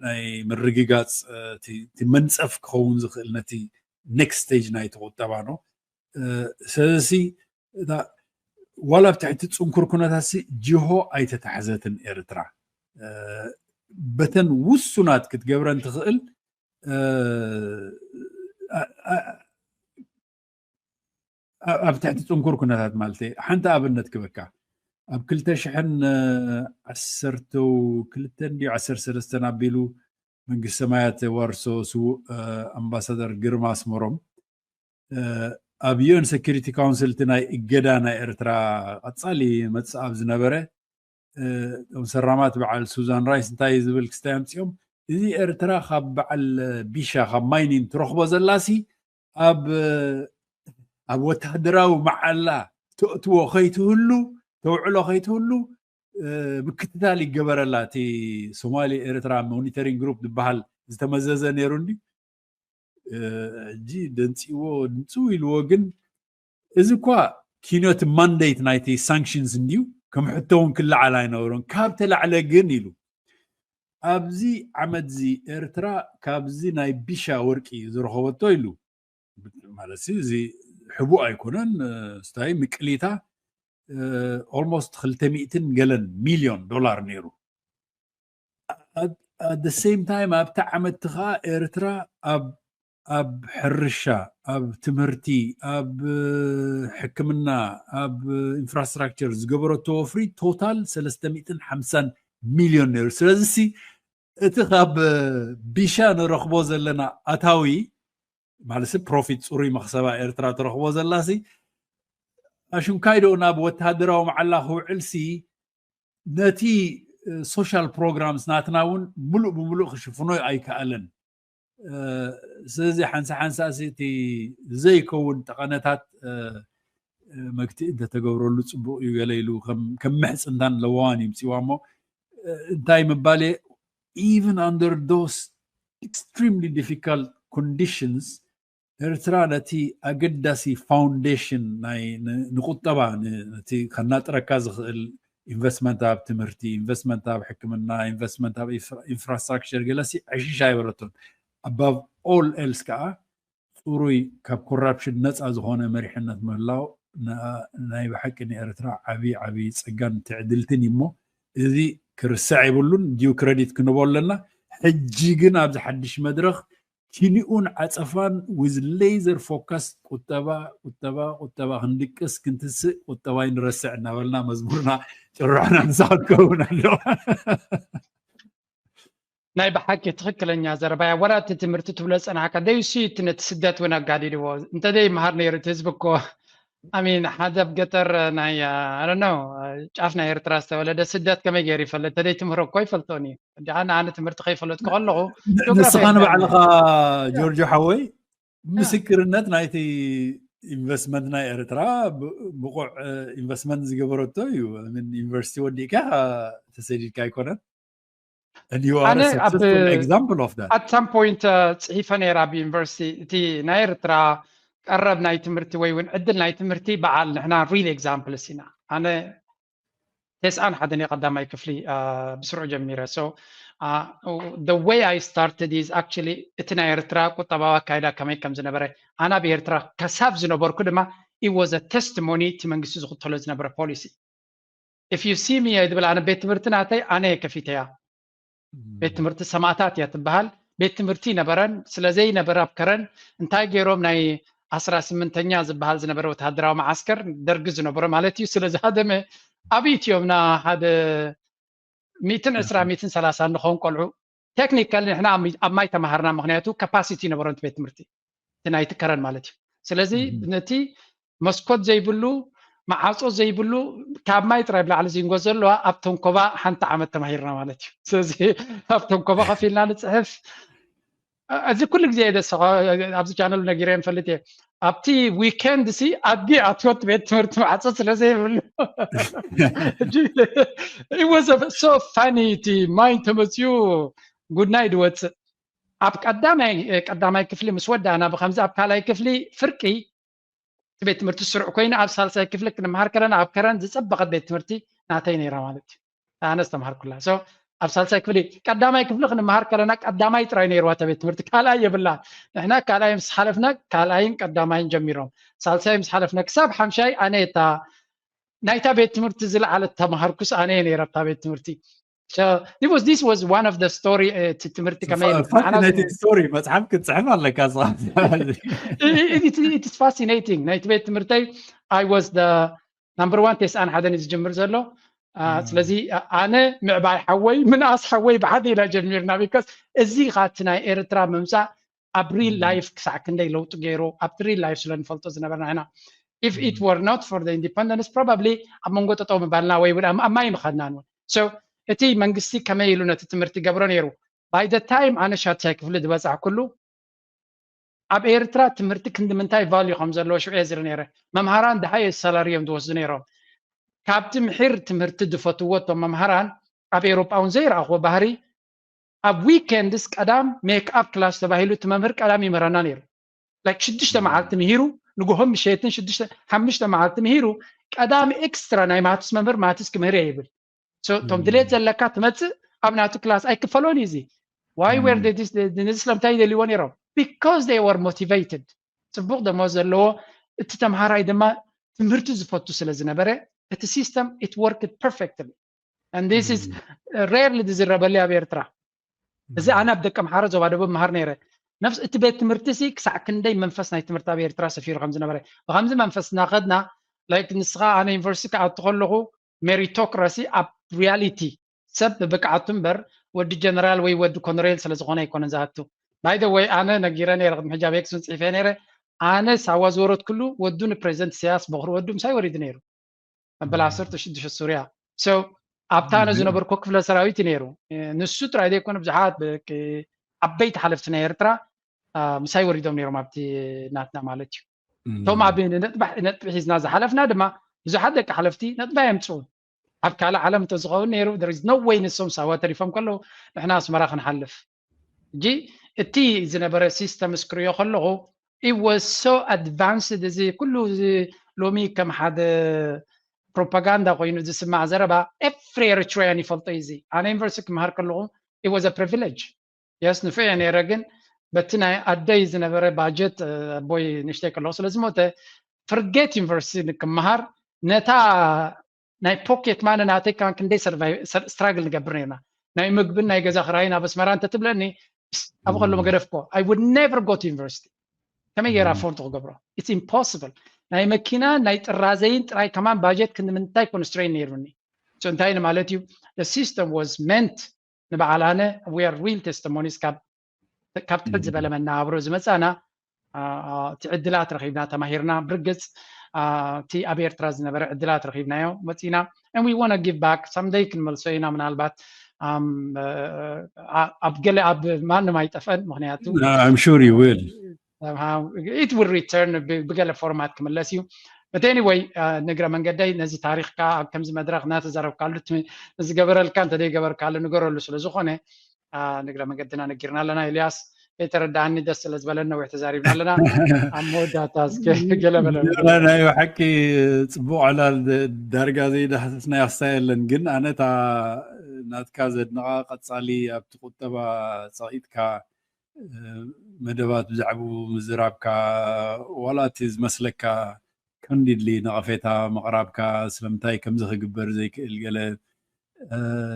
ናይ ምርግጋፅ እቲ መንፀፍ ክኸውን ዝኽእል ነቲ ኔክስት ስቴጅ ናይቲ ቁጠባ ነው። ስለዚ እታ ዋላ ኣብ ትሕቲ ፅንኩር ኩነታት ሲ ጅሆ ኣይተታሕዘትን ኤርትራ። በተን ውሱናት ክትገብረን ትኽእል ኣብ ትሕቲ ፅንኩር ኩነታት ማለት ሓንቲ ኣብነት ክበካ ኣብ ክልተ ሽሕን ዓሰርተ ክልተን ድዩ ዓሰርተ ሰለስተን ኣቢሉ መንግስቲ ሰማያት ዋርሶ ስዉእ ኣምባሳደር ግርማ ኣስመሮም ኣብ ዩኤን ሴኩሪቲ ካውንስል እቲ ናይ እገዳ ናይ ኤርትራ ቀፃሊ መፅእ ኣብ ዝነበረ እቶም ሰራማት በዓል ሱዛን ራይስ እንታይ ዝብል ክስታይ ኣምፅኦም እዚ ኤርትራ ካብ በዓል ቢሻ ካብ ማይኒን ትረኽቦ ዘላሲ ኣብ ኣብ ወታደራዊ መዓላ ተእትዎ ከይትህሉ ተውዕሎ ከይትህሉ ምክትታል ይገበረላ። እቲ ሶማሊ ኤርትራ ሞኒተሪንግ ግሩፕ ዝበሃል ዝተመዘዘ ነይሩ እንዲ ሕጂ ደንፂዎ ድምፁ ኢልዎ። ግን እዚ እኳ ኪኖ እቲ ማንዴት ናይቲ ሳንክሽንስ እንድዩ ከም ሕቶ እውን ክለዓል ኣይነበሮን። ካብ ተላዕለ ግን ኢሉ ኣብዚ ዓመት እዚ ኤርትራ ካብዚ ናይ ቢሻ ወርቂ ዝረኸበቶ ኢሉ ማለት እዚ ሕቡእ ኣይኮነን። ስታይ ምቅሊታ ኦልሞስት ክልተ ሚእትን ገለን ሚልዮን ዶላር ነይሩ። ኣት ሴም ታይም ኣብቲ ዓመት ከዓ ኤርትራ ኣብ ኣብ ሕርሻ፣ ኣብ ትምህርቲ፣ ኣብ ሕክምና፣ ኣብ ኢንፍራስትራክቸር ዝገበረቶ ወፍሪ ቶታል ሰለስተ ሚእትን ሓምሳን ሚልዮን ነይሩ። ስለዚ ሲ እቲ ካብ ቢሻ ንረኽቦ ዘለና ኣታዊ ማለት ፕሮፊት፣ ፅሩይ መኽሰባ ኤርትራ ትረኽቦ ዘላሲ ኣሽንካይዶ ናብ ወታደራዊ መዓላ ክውዕልሲ ነቲ ሶሻል ፕሮግራምስ ናትና እውን ሙሉእ ብሙሉእ ክሽፍኖ ኣይከኣለን። ስለዚ ሓንሳ ሓንሳ እቲ ዘይከውን ጠቐነታት መግትኢ እንተተገብረሉ ፅቡቅ እዩ ገለ ኢሉ ከም ምሕፅንታን ለዋዋን ይምፅዋ እሞ እንታይ ምባል even under those extremely difficult conditions ኤርትራ ነቲ ኣገዳሲ ፋውንዴሽን ናይ ንቁጠባ ነቲ ከናጥረካ ዝኽእል ኢንቨስትመንት ኣብ ትምህርቲ፣ ኢንቨስትመንት ኣብ ሕክምና፣ ኢንቨስትመንት ኣብ ኢንፍራስትራክቸር ገለሲ ዕሽሽ ኣይበለቶን። Above all else ከዓ ፅሩይ ካብ ኮራፕሽን ነፃ ዝኾነ መሪሕነት ምህላው ናይ ብሓቂ ንኤርትራ ዓብዪ ዓብዪ ፀጋን ትዕድልትን እዩ እሞ እዚ ክርስዕ የብሉን። ዲዩ ክረዲት ክንቦ ኣለና። ሕጂ ግን ኣብዚ ሓድሽ መድረኽ ኪኒኡን ዓፀፋን with laser focus ቁጠባ ቁጠባ ቁጠባ ክንድቅስ ክንትስእ ቁጠባይ ንረስዕ እናበልና መዝሙርና ጭርሖና ንሳ ክትከውን ኣለዋ። ናይ ብሓቂ ትኽክለኛ ዘረባያ ወላ እቲ ትምህርቲ ትብሎ ዝፀናሕካ ደይሲ እቲ ነቲ ስደት እውን ኣጋዲድዎ እንተደይ መሃር ነይሩ እቲ ህዝቢ እኮ ኣሚን ሓደ ኣብ ገጠር ናይ ኣረነው ጫፍ ናይ ኤርትራ ዝተወለደ ስደት ከመይ ገይሩ ይፈልጥ እንተደይ ትምህሮ እኮ ይፈልጦን እዩ እንዲኣ ንኣነ ትምህርቲ ከይፈለጥኩ ከለኹ ንስኻ ንባዕልኻ ጆርጆ ሓወይ ምስክርነት ናይቲ ኢንቨስትመንት ናይ ኤርትራ ብቑዕ ኢንቨስትመንት ዝገበረቶ እዩ ዩኒቨርሲቲ ወዲእካ ተሰዲድካ ኣይኮነን at some point ፅሒፈ ነይረ ኣብ ዩኒቨርሲቲ እቲ ናይ ኤርትራ ቀረብ ናይ ትምህርቲ ወይ እውን ዕድል ናይ ትምህርቲ በዓል ንሕና real examples ኢና ኣነ ተስዓን ሓደን ቀዳማይ ክፍሊ ብስሩዕ ጀሚረ so the way I started is actually እቲ ናይ ኤርትራ ቁጠባዊ ኣካይዳ ከመይ ከም ዝነበረ ኣነ ኣብ ኤርትራ ከሳብ ዝነበርኩ ድማ it was a testimony እቲ መንግስቲ ዝኽተሎ ዝነበረ policy if you see me ዝብል ኣነ ቤት ትምህርቲ ናተይ ኣነ ከፊተያ ቤት ትምህርቲ ሰማእታት እያ ትበሃል ቤት ትምህርቲ ነበረን ስለዘይነበረ ኣብ ከረን እንታይ ገይሮም ናይ ኣስራ ስምንተኛ ዝበሃል ዝነበረ ወተሃደራዊ መዓስከር ደርጊ ዝነበረ ማለት እዩ ስለዝሃደመ ኣብ ኢትዮምና ሓደ ሚትን ዕስራ ሚትን ሰላሳ እንኸውን ቆልዑ ቴክኒካል ንሕና ኣብ ማይ ተማሃርና ምክንያቱ ካፓሲቲ ነበሮም ቤት ትምህርቲ እቲ ናይቲ ከረን ማለት እዩ ስለዚ ነቲ መስኮት ዘይብሉ መዓፆ ዘይብሉ ካብ ማይ ጥራይ ብላዕሊ ዝንጎ ዘለዋ ኣብ ተንኮባ ሓንቲ ዓመት ተማሂርና ማለት እዩ ስለዚ ኣብ ተንኮባ ከፊልና ንፅሕፍ እዚ ኩሉ ግዜ ደስ ኣብዚ ቻነል ነጊረ ንፈልጥ እየ ኣብቲ ዊኬንድ ሲ ኣድጊ ኣትወት ቤት ትምህርቲ ማዕፆ ስለ ዘይብሉ so funny እቲ ማይ እንተመፅኡ ጉድናይ ድወፅእ ኣብ ቀዳማይ ቀዳማይ ክፍሊ ምስ ወዳእና ብከምዚ ኣብ ካልኣይ ክፍሊ ፍርቂ እቲ ቤት ትምህርቲ ስሩዕ ኮይኑ ኣብ ሳልሳይ ክፍሊ ክንምሃር ከለና ኣብ ከረን ዝፀበቐት ቤት ትምህርቲ ናተይ ነይራ ማለት እዩ ኣነ ዝተምሃርኩላ ኣብ ሳልሳይ ክፍሊ ቀዳማይ ክፍሊ ክንምሃር ከለና ቀዳማይ ጥራይ ነይርዋ ቤት ትምህርቲ ካልኣይ የብላ ንሕና ካልኣይ ምስ ሓለፍና ካልኣይን ቀዳማይን ጀሚሮም ሳልሳይ ምስ ሓለፍና ክሳብ ሓምሻይ ኣነ የታ ናይታ ቤት ትምህርቲ ዝለዓለት ተምሃርኩስ ኣነ እየ ነይረ ኣብታ ቤት ትምህርቲ this was one of the story እቲ ትምህርቲ ከመይ story መፅሓፍ ክትፅሕፍ ኣለካ it's fascinating ናይቲ ቤት ትምህርተይ I was the number one ተስዓን ሓደን እዩ ዝጅምር ዘሎ ስለዚ ኣነ ምዕባይ ሓወይ ምንኣስ ሓወይ ብሓደ ኢና ጀሚርና because እዚ ኻቲ ናይ ኤርትራ ምምፃእ ኣብ real life ክሳዕ ክንደይ ለውጢ ገይሩ ኣብቲ real life ስለ ንፈልጦ ዝነበርና ኢና if it were not for the independence probably ኣብ መንጎ ጠጠው ምባልና ወይ እውን ኣብ ማይ ምኸድናን እውን so እቲ መንግስቲ ከመይ ኢሉ ነቲ ትምህርቲ ገብሮ ነይሩ by the time ኣነ ሻድሻይ ክፍሊ ዝበፃሕኩሉ ኣብ ኤርትራ ትምህርቲ ክንዲ ምንታይ value ከም ዘለዎ ሽዑ እየ ዝርኢ ነይረ መምሃራን the highest salary እዮም ዝወስዱ ነይሮም ካብቲ ምሒር ትምህርቲ ዝፈትዎ እቶም መምሃራን ኣብ ኤውሮጳ እውን ዘይረኣኽዎ ባህሪ ኣብ weekends ቀዳም make up class ተባሂሉ እቲ መምህር ቀዳም ይምህረና ነይሩ like ሽዱሽተ መዓልቲ ምሂሩ ንግሆም ምሸትን ሽዱሽተ ሓሙሽተ መዓልቲ ምሂሩ ቀዳም extra ናይ maths መምህር maths ክምህር እየ ይብል እቶም ድሌት ዘለካ ትመፅእ ኣብ ናቱ class ኣይክፈሎን እዩ እዚ why were they this ነዚ ስለምንታይ ይደልይዎ ነይሮም because they were motivated ፅቡቅ ደሞዝ ዘለዎ እቲ ተምሃራይ ድማ ትምህርቲ ዝፈቱ ስለ ዝነበረ እቲ system it worked perfectly and this is rarely ዝዝረበሉ ኣብ ኤርትራ እዚ ኣነ ኣብ ደቂ ኣምሓራ ዞባ ደቡብ መሃር ነይረ ነፍስ እቲ ቤት ትምህርቲ ሲ ክሳዕ ክንደይ መንፈስ ናይ ትምህርቲ ኣብ ኤርትራ ሰፊሩ ከም ዝነበረ፣ ብከምዚ መንፈስ እናኸድና፣ ላይክ ንስኻ፣ ኣነ ዩኒቨርሲቲ ክኣቱ ከለኹ ሜሪቶክራሲ ኣብ ሪያሊቲ ሰብ ብብቅዓቱ እምበር ወዲ ጀነራል ወይ ወዲ ኮነሬል ስለ ዝኾነ ኣይኮነን ዝኣቱ። ባይ ዘ ወይ ኣነ ነጊረ ነይረ፣ ቅድሚ ሕጂ ኣብ ኤክስን ጽሒፈ ነይረ። ኣነ ሳዋ ዝወረድኩሉ ወዱ ንፕሬዚደንት ኢሳያስ በኹሪ ወዱ ምሳይ ወሪዱ ነይሩ። መበል ዓሰርተ ሽዱሽተ ሱርያ። So ኣብታ ኣነ ዝነበርኩ ክፍለ ሰራዊት እዩ ነይሩ። ንሱ ጥራይ ዘይኮነ ብዙሓት ዓበይቲ ሓለፍቲ ናይ ኤርትራ ምሳይ ወሪዶም ነይሮም ኣብቲ ናትና ማለት እዩ። እቶም ኣብ ነጥቢ ሒዝና ዝሓለፍና ድማ ብዙሓት ደቂ ሓለፍቲ ነጥቢ ኣየምፅኡ። ኣብ ካልእ ዓለም እንተዝኸውን ነይሩ there is no way ንሶም ሳዋ ተሪፎም ከለዉ ንሕና ኣስመራ ክንሓልፍ። ሕጂ እቲ ዝነበረ ሲስተም እስክሪዮ ከለኹ it was so advanced። እዚ ኩሉ እዚ ሎሚ ከም ሓደ ፕሮፓጋንዳ ኮይኑ ዝስማዕ ዘረባ every Eritrean ይፈልጦ እዩ። እዚ ኣነ ዩኒቨርሲቲ ክምሃር ከለኹ it was a privilege። የስ ንፍዕ እየ ነይረ፣ ግን በቲ ናይ ኣደይ ዝነበረ ባጀት ኣቦይ ንእሽተይ ከለኹ ስለ ዝሞተ ፍርጌት ዩኒቨርሲቲ ክምሃር ነታ ናይ ፖኬት ማነ ናተይ ከማን ክንደይ ስትራግል ንገብር ነርና። ናይ ምግብን ናይ ገዛ ክራይን ኣብ ኣስመራ እንተትብለኒ ኣብ ከሎ መገደፍኮ I would never go to university። ከመይ ገይራ ኣፎርድ ክገብሮ? It's impossible። ናይ መኪና ናይ ጥራዘይን ጥራይ ከማን ባጀት ክንዲ ምንታይ ኮንስትሬን ነይሩኒ። So እንታይ ማለት እዩ? The system was meant ንበዓል ኣነ we are real testimonies ካብ ካብ ትሕት ዝበለ መነባብሮ ዝመፃና እቲ ዕድላት ረኺብና ተማሂርና ብርግፅ እቲ ኣብ ኤርትራ ዝነበረ ዕድላት ረኺብናዮ መፂና and we wanna give back someday ክንመልሶ ኢና ምናልባት ኣብ ገለ ኣብ ማንም ኣይጠፈን ምክንያቱ I'm sure you will it will return ብገለ ፎርማት ክምለስ እዩ but anyway ንግረ መንገደይ ነዚ ታሪኽካ ኣብ ከምዚ መድረኽ እናተዛረብካሉ ዝገበረልካ እንተደይገበርካሉ ንገረሉ ስለዝኾነ ንግረ መንገድና ነጊርና ኣለና። ኤልያስ ከይተረዳእኒ ደስ ስለ ዝበለኒ ነዊሕ ተዛሪብና ኣለና። ኣብ መወዳእታ እስከ ገለ በለ። ናይ ብሓቂ ፅቡቅ ዕላል ዳርጋ ዘይዳህሰስናዮ ክስታይ የለን፣ ግን ኣነ እታ ናትካ ዘድንቃ ቀፃሊ ኣብቲ ቁጠባ ፀቂጥካ መደባት ብዛዕባኡ ምዝራብካ ዋላ እቲ ዝመስለካ ካንዲድሊ ነቐፌታ ምቕራብካ ስለምንታይ ከምዚ ክግበር ዘይክእል ገለ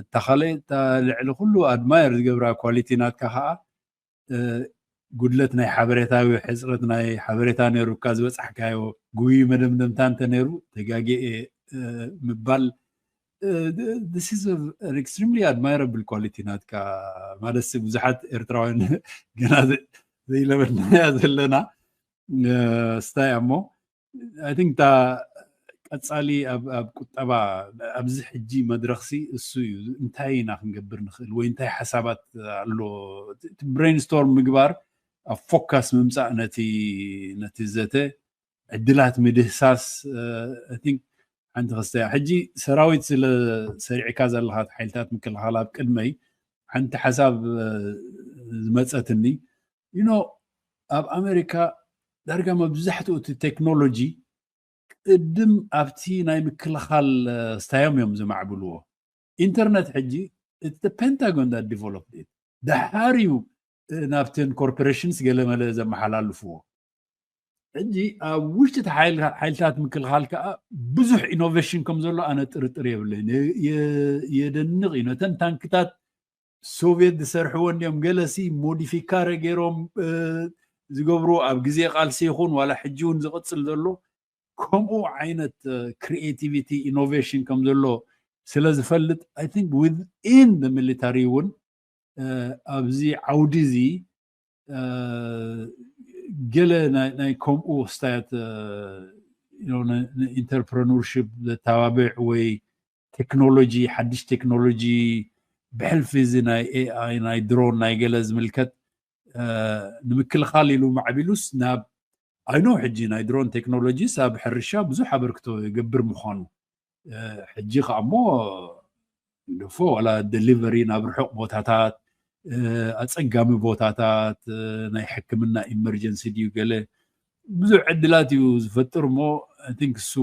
እታ ካልእ እታ ልዕሊ ኩሉ ኣድማየር ዝገብራ ኳሊቲ ናትካ ከዓ ጉድለት ናይ ሓበሬታዊ ሕፅረት ናይ ሓበሬታ ነይሩካ ዝበፃሕካዮ ጉብዩ መደምደምታ እንተ ነይሩ ተጋጌ ምባል this is an extremely admirable quality ናትካ ማለት ብዙሓት ኤርትራውያን ገና ዘይለመድናያ ዘለና ስታይ እሞ I think እታ ቀፃሊ ኣብ ቁጠባ ኣብዚ ሕጂ መድረኽሲ እሱ እዩ እንታይ ኢና ክንገብር ንኽእል ወይ እንታይ ሓሳባት ኣሎ brainstorm ምግባር ኣብ focus ምምፃእ ነቲ ነቲ ዘተ ዕድላት ምድህሳስ I think ሓንቲ ክስተያ ሕጂ ሰራዊት ስለ ሰሪዕካ ዘለኻ ሓይልታት ምክልኻል ኣብ ቅድመይ ሓንቲ ሓሳብ ዝመፀትኒ you know ኣብ ኣሜሪካ ዳርጋ መብዛሕትኡ እቲ ቴክኖሎጂ ቅድም ኣብቲ ናይ ምክልኻል ስታዮም እዮም ዘማዕብልዎ። ኢንተርነት ሕጂ እቲ ፔንታጎን that developed it ደሓር እዩ ናብተን ኮርፖሬሽንስ ገለመለ ዘመሓላልፍዎ። ሕጂ ኣብ ውሽጢ ሓይልታት ምክልኻል ከዓ ብዙሕ ኢኖቬሽን ከም ዘሎ ኣነ ጥርጥር የብለይን። የደንቕ እዩ። ነተን ታንክታት ሶቪየት ዝሰርሕዎ እንዲኦም ገለሲ ሞዲፊካረ ገይሮም ዝገብሩ ኣብ ግዜ ቃልሲ ይኹን ዋላ ሕጂ እውን ዝቕፅል ዘሎ ከምኡ ዓይነት ክሪኤቲቪቲ ኢኖቬሽን ከም ዘሎ ስለ ዝፈልጥ I think within the military እውን ኣብዚ ዓውዲ እዚ ገለ ናይ ከምኡ ክስታያት ኢንተርፕረነርሽፕ ዘተባብዕ ወይ ቴክኖሎጂ ሓድሽ ቴክኖሎጂ ብሕልፊ እዚ ናይ ኤኣይ ናይ ድሮን ናይ ገለ ዝምልከት ንምክልኻል ኢሉ ማዕቢሉስ ናብ I know ሕጂ ናይ ድሮን ቴክኖሎጂስ ኣብ ሕርሻ ብዙሕ ኣበርክቶ ይገብር ምዃኑ ሕጂ ከዓ እሞ ንፎ ዋላ ደሊቨሪ ናብ ርሑቕ ቦታታት ኣፀጋሚ ቦታታት ናይ ሕክምና ኢመርጀንሲ ድዩ ገለ ብዙሕ ዕድላት እዩ ዝፈጥር እሞ I think እሱ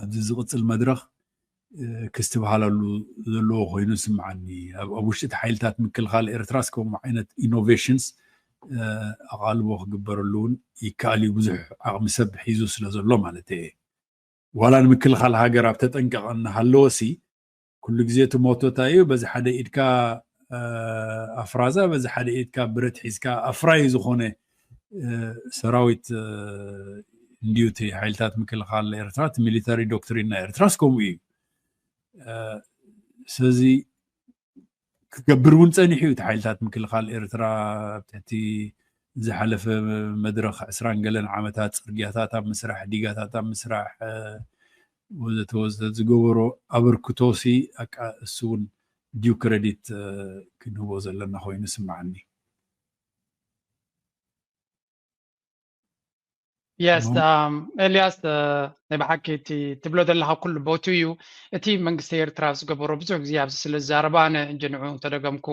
ኣብዚ ዝቕፅል መድረኽ ክስትብሃለሉ ዘለዎ ኮይኑ ዝስምዓኒ ኣብ ውሽጢ ሓይልታት ምክልኻል ኤርትራስ ከምኡ ዓይነት ኢኖቬሽንስ ኣቓልቦ ክግበረሉ እውን ይከኣል እዩ ብዙሕ ዓቕሚ ሰብ ሒዙ ስለ ዘሎ ማለት እየ ዋላ ንምክልኻል ሃገር ኣብ ተጠንቀቐ እናሃለወሲ ኩሉ ግዜ እቲ ሞቶ እንታይ እዩ በዚ ሓደ ኢድካ ኣፍራዛ በዚ ሓደ ኢድካ ብረት ሒዝካ ኣፍራይ ዝኾነ ሰራዊት እንዲዩ እቲ ሓይልታት ምክልኻል ኤርትራ፣ እቲ ሚሊተሪ ዶክትሪን ናይ ኤርትራስ ከምኡ እዩ። ስለዚ ክገብር እውን ጸኒሑ እዩ። እቲ ሓይልታት ምክልኻል ኤርትራ ኣብ ትሕቲ ዝሓለፈ መድረኽ ዕስራን ገለን ዓመታት ጽርግያታት ኣብ ምስራሕ፣ ዲጋታት ኣብ ምስራሕ ወዘተ ወዘተ ዝገበሮ ኣበርክቶሲ ኣቃ እሱ እውን ዲዩ ክረዲት ክንህቦ ዘለና ኮይኑ ይስምዓኒ። የስ ኤልያስ፣ ናይ ብሓቂ እቲ ትብሎ ዘለካ ኩሉ ቦቱ እዩ። እቲ መንግስቲ ኤርትራ ዝገበሮ ብዙሕ ግዜ ኣብዚ ስለ ዝዛረባ ኣነ እንጂ ንዑ እንተደገምኩ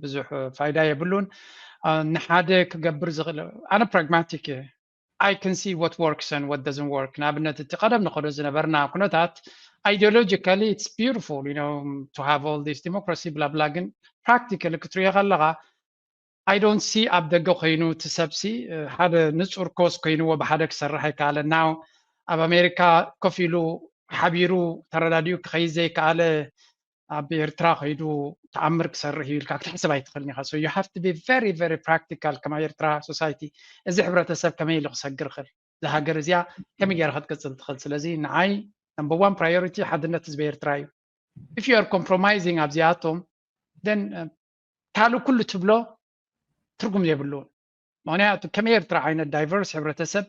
ብዙሕ ፋይዳ የብሉን። ንሓደ ክገብር ዝኽእል ኣነ ፕራግማቲክ እየ። I can see what works and what doesn't work። ንኣብነት እቲ ቀደም ንኸዶ ዝነበርና ኩነታት ideologically it's beautiful you know to have all this democracy blah blah ግን practically ክትሪኦ ከለኻ I don't see ኣብ ደገ ኮይኑ እቲ ሰብሲ ሓደ ንጹር ኮስ ኮይንዎ ብሓደ ክሰርሕ ኣይከኣለ። ናው ኣብ ኣሜሪካ ኮፍ ኢሉ ሓቢሩ ተረዳዲኡ ክኸይድ ዘይከኣለ ኣብ ኤርትራ ከይዱ ተኣምር ክሰርሕ እዩ ኢልካ ክትሕስብ ኣይትኽእልን ኢኻ። So you have to be very very practical ከማ ኤርትራ society። እዚ ሕብረተሰብ ከመይ ኢሉ ክሰግር ይኽእል? እዛ ሃገር እዚኣ ከመይ ገይራ ክትቅጽል ትኽእል? ስለዚ ንዓይ number one priority ሓድነት ህዝቢ ኤርትራ እዩ። If you are compromising ኣብዚኣቶም then ካልእ ኩሉ ትብሎ ትርጉም የብሉን። ምክንያቱ ከም ኤርትራ ዓይነት diverse ሕብረተሰብ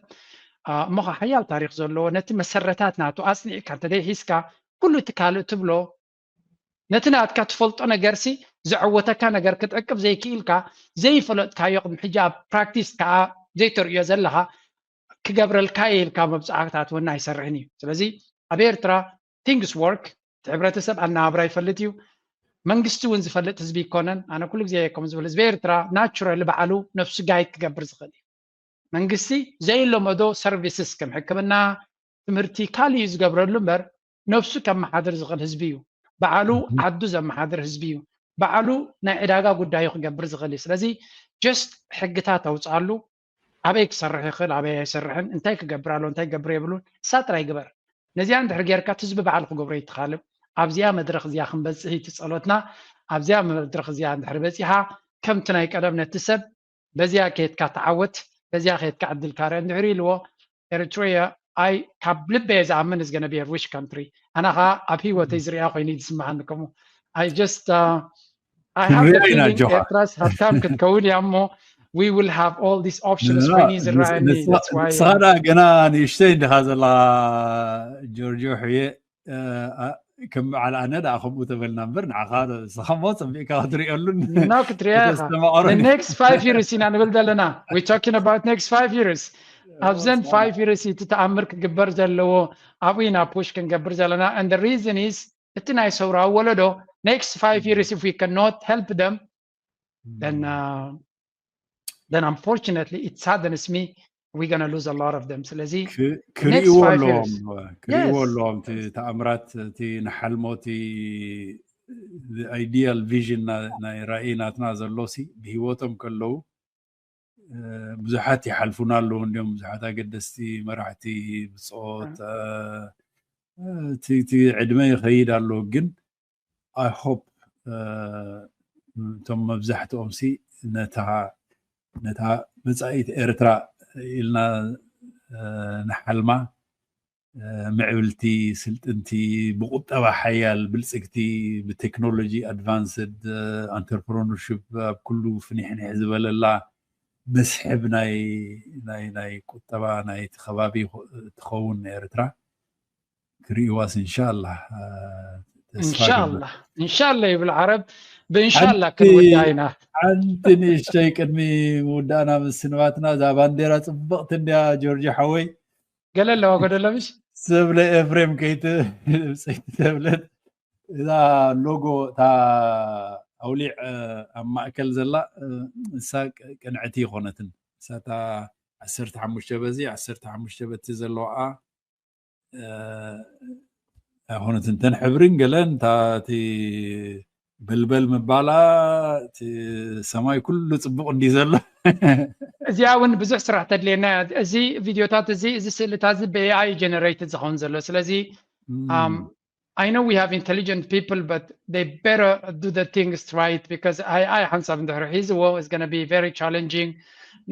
እሞ ሓያል ታሪክ ዘለዎ ነቲ መሰረታት ናቱ ኣጽኒዕካ እንተዘይሒዝካ ኩሉ እቲ ካልእ ትብሎ ነቲ ናትካ ትፈልጦ ነገርሲ ዘዐወተካ ነገር ክትዕቅብ ዘይክኢልካ ዘይፈለጥካዮ ቅድሚ ሕጂ ኣብ practice ከዓ ዘይተርእዮ ዘለካ ክገብረልካ ኢልካ መብፅዓ ክትኣትወና ኣይሰርሕን እዩ። ስለዚ ኣብ ኤርትራ things work እቲ ሕብረተሰብ ኣነባብራ ይፈልጥ እዩ። መንግስቲ እውን ዝፈልጥ ህዝቢ ይኮነን። ኣነ ኩሉ ግዜ ከም ዝብል ህዝቢ ኤርትራ naturally ባዕሉ ነብሱ guide ክገብር ዝኽእል እዩ። መንግስቲ ዘይለመዶ services ከም ሕክምና፣ ትምህርቲ ካልእ እዩ ዝገብረሉ እምበር ነብሱ ከመሓድር ዝኽእል ህዝቢ እዩ። ባዕሉ ዓዱ ዘመሓድር ህዝቢ እዩ። ባዕሉ ናይ ዕዳጋ ጉዳዩ ክገብር ዝኽእል እዩ። ስለዚ just ሕግታት ኣውፅኣሉ። ኣበይ ክሰርሕ ይኽእል ኣበይ ኣይሰርሕን እንታይ ክገብር ኣሎ እንታይ ክገብር የብሉን ንሳ ጥራይ ግበር። ነዚኣ እንድሕር ጌርካ እቲ ህዝቢ ባዕሉ ክገብሮ ይትኻልብ። ኣብዚኣ መድረኽ እዚኣ ክንበፅሕ እዩ እቲ ፀሎትና። ኣብዚኣ መድረኽ እዚኣ እንድሕር በፂሓ ከምቲ ናይ ቀደም ነቲ ሰብ በዚኣ ከየትካ ተዓወት በዚኣ ከየትካ ዕድልካ ርአ እንድሕር ኢልዎ ኤርትራ ኣይ ካብ ልበ እየ ዝኣምን is gonna be a rich country። ኣና ከዓ ኣብ ህይወተይ ዝሪኣ ኮይኑ እዩ ዝስምዓኒ ከምኡ I just uh, I have the ክንሪኣ ኢና feeling ጆሃ። ኤርትራስ ሃብታም ክትከውን እያ እሞ we will have all these options ኮይኑ እዩ ዝረኣየኒ that's why ንስኻ ደኣ ገና ንእሽተይ እንዲኻ ዘለኻ ጆርጆ ሕየ። እ፣ ኣ፣ ከም በዓል ኣነ ደኣ ከምኡ ተበልና እምበር ንዓኻ ንስኻ እሞ ጸቢቕካ ክትሪኦሉን no ክትሪኣ ኢኻ ከተስተማቕሮን the next five years ኢና ንብል ዘለና we talking about next five years ኣብዘን five years እቲ ተኣምር ክግበር ዘለዎ ኣብኡ ኢና push ክንገብር ዘለና and the reason is እቲ ናይ ሰውራዊ ወለዶ next five years if we cannot help them then uh, then unfortunately it saddens me we're gonna lose a lot of them ስለዚ ክ- ክርእይዎ five ኣለዎም years. ክርእይዎ Yes. ኣለዎም እቲ ተኣምራት እቲ ንሓልሞ እቲ ideal vision ናይ ራእይ ናትና ዘሎ ሲ ብሂወቶም ከለዉ እ፣ ብዙሓት ይሓልፉና ኣለዉ እንዲም ብዙሓት ኣገደስቲ መራሕቲ ብፆት እ፣ እቲ እቲ ዕድመ ይኸይድ ኣሎ ግን I hope እቶም መብዛሕትኦም ሲ ነታ ነታ መጻኢት ኤርትራ ኢልና ንሓልማ ምዕብልቲ ስልጥንቲ ብቁጠባ ሓያል ብልጽግቲ ብቴክኖሎጂ advanced entrepreneurship ኣብ ኩሉ ፍኒሕኒሕ ዝበለላ መስሕብ ናይ ናይ ናይ ቁጠባ ናይቲ ከባቢ ትኸውን ኤርትራ ክርእዋስ እንሻላ እንሻላ እንሻላ ይብል ዓረብ ብእንሻላ ክንወዳ ኢና ሓንቲ ንእሽተይ ቅድሚ ምውዳእና ምስንባትና እዛ ባንዴራ ፅብቕቲ እንድያ ጆርጂ ሓወይ ገለ ኣለዋ ጎደሎ ምሽ ሰብለ ኤፍሬም ከይትብፀይቲ ተብለት እዛ ሎጎ እታ ኣውሊዕ ኣብ ማእከል ዘላ እሳ ቅንዕቲ ይኮነትን እሳታ ዓሰርተ ሓሙሽተ በዚ ዓሰርተ ሓሙሽተ በቲ ዘለዋ ኣይኮነትን ተን ሕብርን ገለን እታ እቲ በልበል ምባላ እቲ ሰማይ ኩሉ ፅቡቅ እንዲ ዘሎ እዚኣ እውን ብዙሕ ስራሕ ተድልየና እያ እዚ ቪድዮታት እዚ እዚ ስእልታት እዚ ብኤኣይ ጀነሬትድ ዝኸውን ዘሎ ስለዚ I know we have intelligent people, but they better do the things right, because I, I ሓንሳብ እንድሕር ሒዝዎ is gonna be very challenging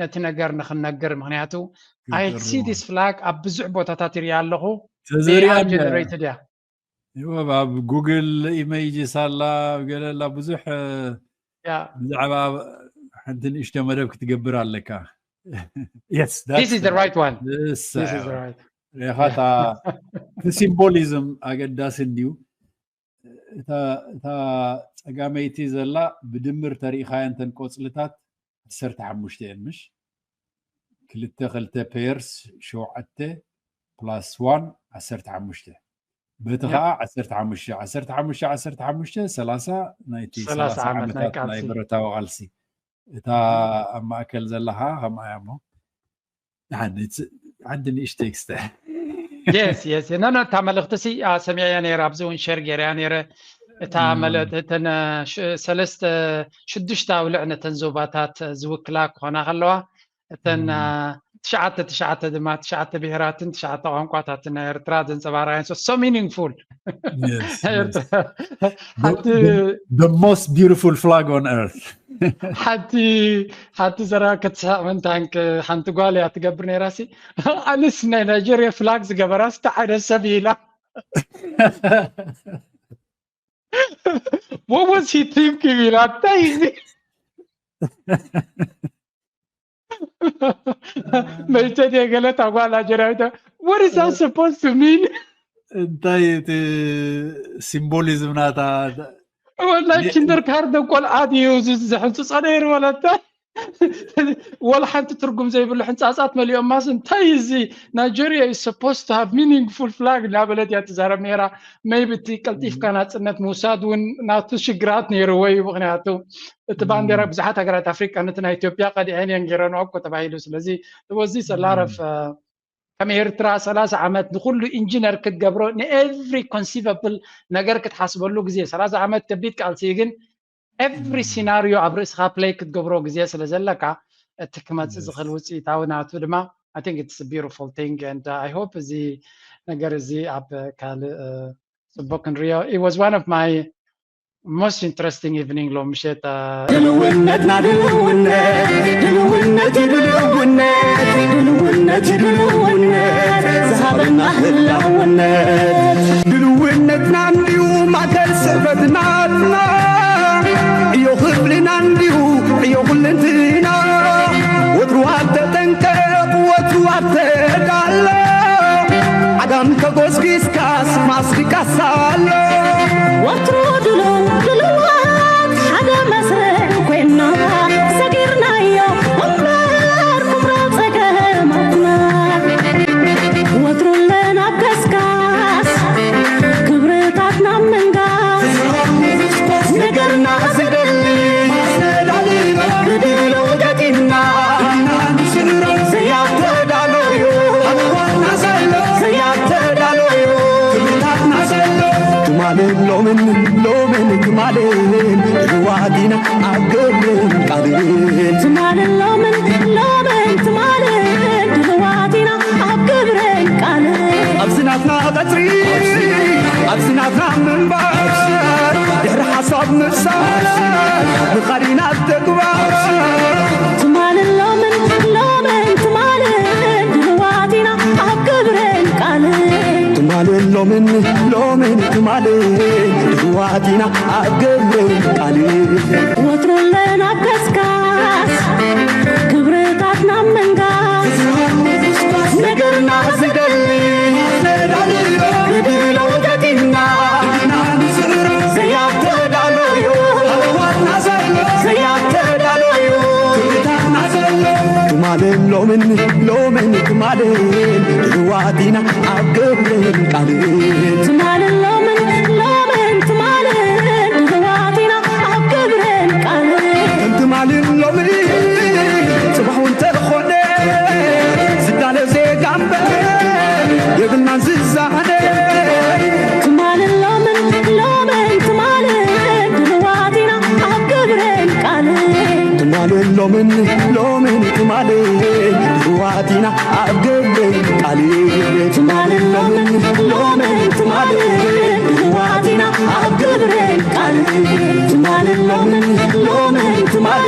ነቲ ነገር ንክንነግር። ምክንያቱ I see this flag ኣብ ብዙሕ ቦታታት ይሪኣ ኣለኹ። ተዘሪኣ generated እያ። ኣብ ጉግል ኢሜጅስ ኣላ፣ ኣብ ገለ ኣላ፣ ብዙሕ ብዛዕባ ሓንቲ ንእሽቶ መደብ ክትገብር ኣለካ። Yes, this is the right one። ሪኻታ እቲ ሲምቦሊዝም ኣገዳሲ እንድዩ። እታ ጸጋመይቲ ዘላ ብድምር ተሪኢኻያ እንተን ቆጽልታት ዓሰርተ ሓሙሽተ እየን፣ ምሽ? ክልተ ክልተ ፔየርስ ሸውዓተ ፕላስ ዋን ዓሰርተ ሓሙሽተ፣ በቲ ከዓ ዓሰርተ ሓሙሽተ ዓሰርተ ሓሙሽተ ዓሰርተ ሓሙሽተ ሰላሳ ናይቲ ሰላሳ ዓመታት ናይ ብረታዊ ቃልሲ። እታ ኣብ ማእከል ዘላ ከዓ ከምኣ እያ እሞ ሓንቲ ንእሽተይ ክስተ yes yes no no እታ መልእኽቲ ሲ ሰሚዐያ ነይረ፣ ኣብዚ እውን ሸር ገይረያ ነይረ። እታ መለ እተን ሰለስተ ሽዱሽተ ኣውልዕ ነተን ዞባታት ዝውክላ ክኾና ከለዋ፣ እተን ትሽዓተ ትሽዓተ ድማ ትሽዓተ ብሄራትን ትሽዓተ ቋንቋታትን ናይ ኤርትራ ዘንጸባረቃ so meaningful። The most beautiful flag on earth። ሓንቲ ሓንቲ ዘራ ክትስሕቕ ምንታንክ ሓንቲ ጓል እያ ትገብር ነይራ ሲ ኣነስ ናይ ናይጀርያ ፍላግ ዝገበራ ስተ ሓደ ሰብ ኢላ What was he thinking? ኢላ እንታይ እዚ መይተት የገለት ኣጓል ናይጀርያዊት What is that supposed to mean? እንታይ እቲ ሲምቦሊዝም ናታ ወላ ኪንደርጋርደን ቆልዓ ድዩ ዝሕንፅፆ ነይሩ ወለተ ወላ ሓንቲ ትርጉም ዘይብሉ ሕንፃፃት መሊኦማስ እንታይ እዚ Nigeria is supposed to have meaningful flag እናበለት እያ ትዛረብ ነይራ። Maybe እቲ ቀልጢፍካ ናፅነት ምውሳድ እውን ናቱ ሽግራት ነይርዎ እዩ። ምክንያቱ እቲ ባንዴራ ብዙሓት ሃገራት ኣፍሪቃ ነቲ ናይ ኢትዮጵያ ቀዲዐን እየን ገይረንኦ እኮ ተባሂሉ። ስለዚ ወዚ ሰላረፍ ከም ኤርትራ ሰላሳ ዓመት ንኩሉ ኢንጂነር ክትገብሮ ን every conceivable ነገር ክትሓስበሉ ግዜ ሰላሳ ዓመት ከቢድ ቃልሲ ግን every scenario ኣብ ርእስኻ play ክትገብሮ ግዜ ስለ ዘለካ እቲ ክመፅእ ዝኽእል ውፅኢታዊ ናቱ ድማ I think it's a beautiful thing and I hope እዚ ነገር እዚ ኣብ ካልእ ፅቡቅ ክንሪኦ It was one of my most interesting evening ሎም ምሸት ድልውነትና ድልውነት ድልውነት ድልውነት ድልውነት ድልውነት ዝሃበና ህላውነት ድልውነትና እንዲዩ ማእከል ስዕበትናትና እዮ ክብልና እንዲዩ እዮ ኩልንትና ወትሩ ኣብ ተጠንቀቕ ወትሩ ኣብ ተዳሎ ዓጋም ተጎስጊስካስ ማስሪቃስ ኣሎ ወትሩ ድሉው ድሉዋት ሓደ መስርዕ ኮይና ሰጊርናዮ እምበር ኩምራ ጸገማትና ወትሩ ኣለና ኣብ ከስካስ ክብርታትና ምንጋስ ነገርና ዝደሊ ብድሎ ገጢምና ዘያተዳሎዩ ዘያተዳሎዩ ትማልን ሎምን ሎምን ትማልን ድልዋት ኢና ኣብ ግብርን ቃልን ትማልን ሎምን ሎምን ትማልን ድልዋት ኢና ኣብ ግብርን ቃልን ኣብዚ ናትና ቀጽሪ ኣብዚ ናትና ምንባር ድሕሪ ሓሳብ ምፍሳር ንኻዲና ተግባር ትማልን ሎምን ሎምን ትማልን ድልዋት ኢና ኣብ ግብርን ቃልን ትማልን ሎምን ሎምን ትማልን ድልዋት ኢና ኣብ ግብርን ቃልን ወትሩ ኣለና ኣብ ከስካስ ክብርታትና ምንጋስ ነገርና ዝደሊ ብድሎ ገጢምና ዘያተዳሎዩ ዘያተዳሎዩ ትማልን ሎምን ሎምን ትማልን ድልዋት ኢና ኣብ ግብርን ቃልን ትማልን ሎምን ሎምን ትማልን ድልዋት ኢና ኣብ ግብርን ቃልን ከም ትማልን ሎምን ጽባሕ እውን ተኾነ ዝዳለ ዜጋ እምበር የብልናን ዝዛነ ትማልን ሎምን ሎምን ትማልን ድልዋት ኢና ኣብ ግብርን ቃልን ትማልን ሎምን ሎምን ትማል ድዋቲና ኣብ ግብርን ቃል ትማልን ሎምን ሎምን ትማል ድዋቲና ኣብ ግብርን ቃል ትማልን ሎምን ሎምን ትማል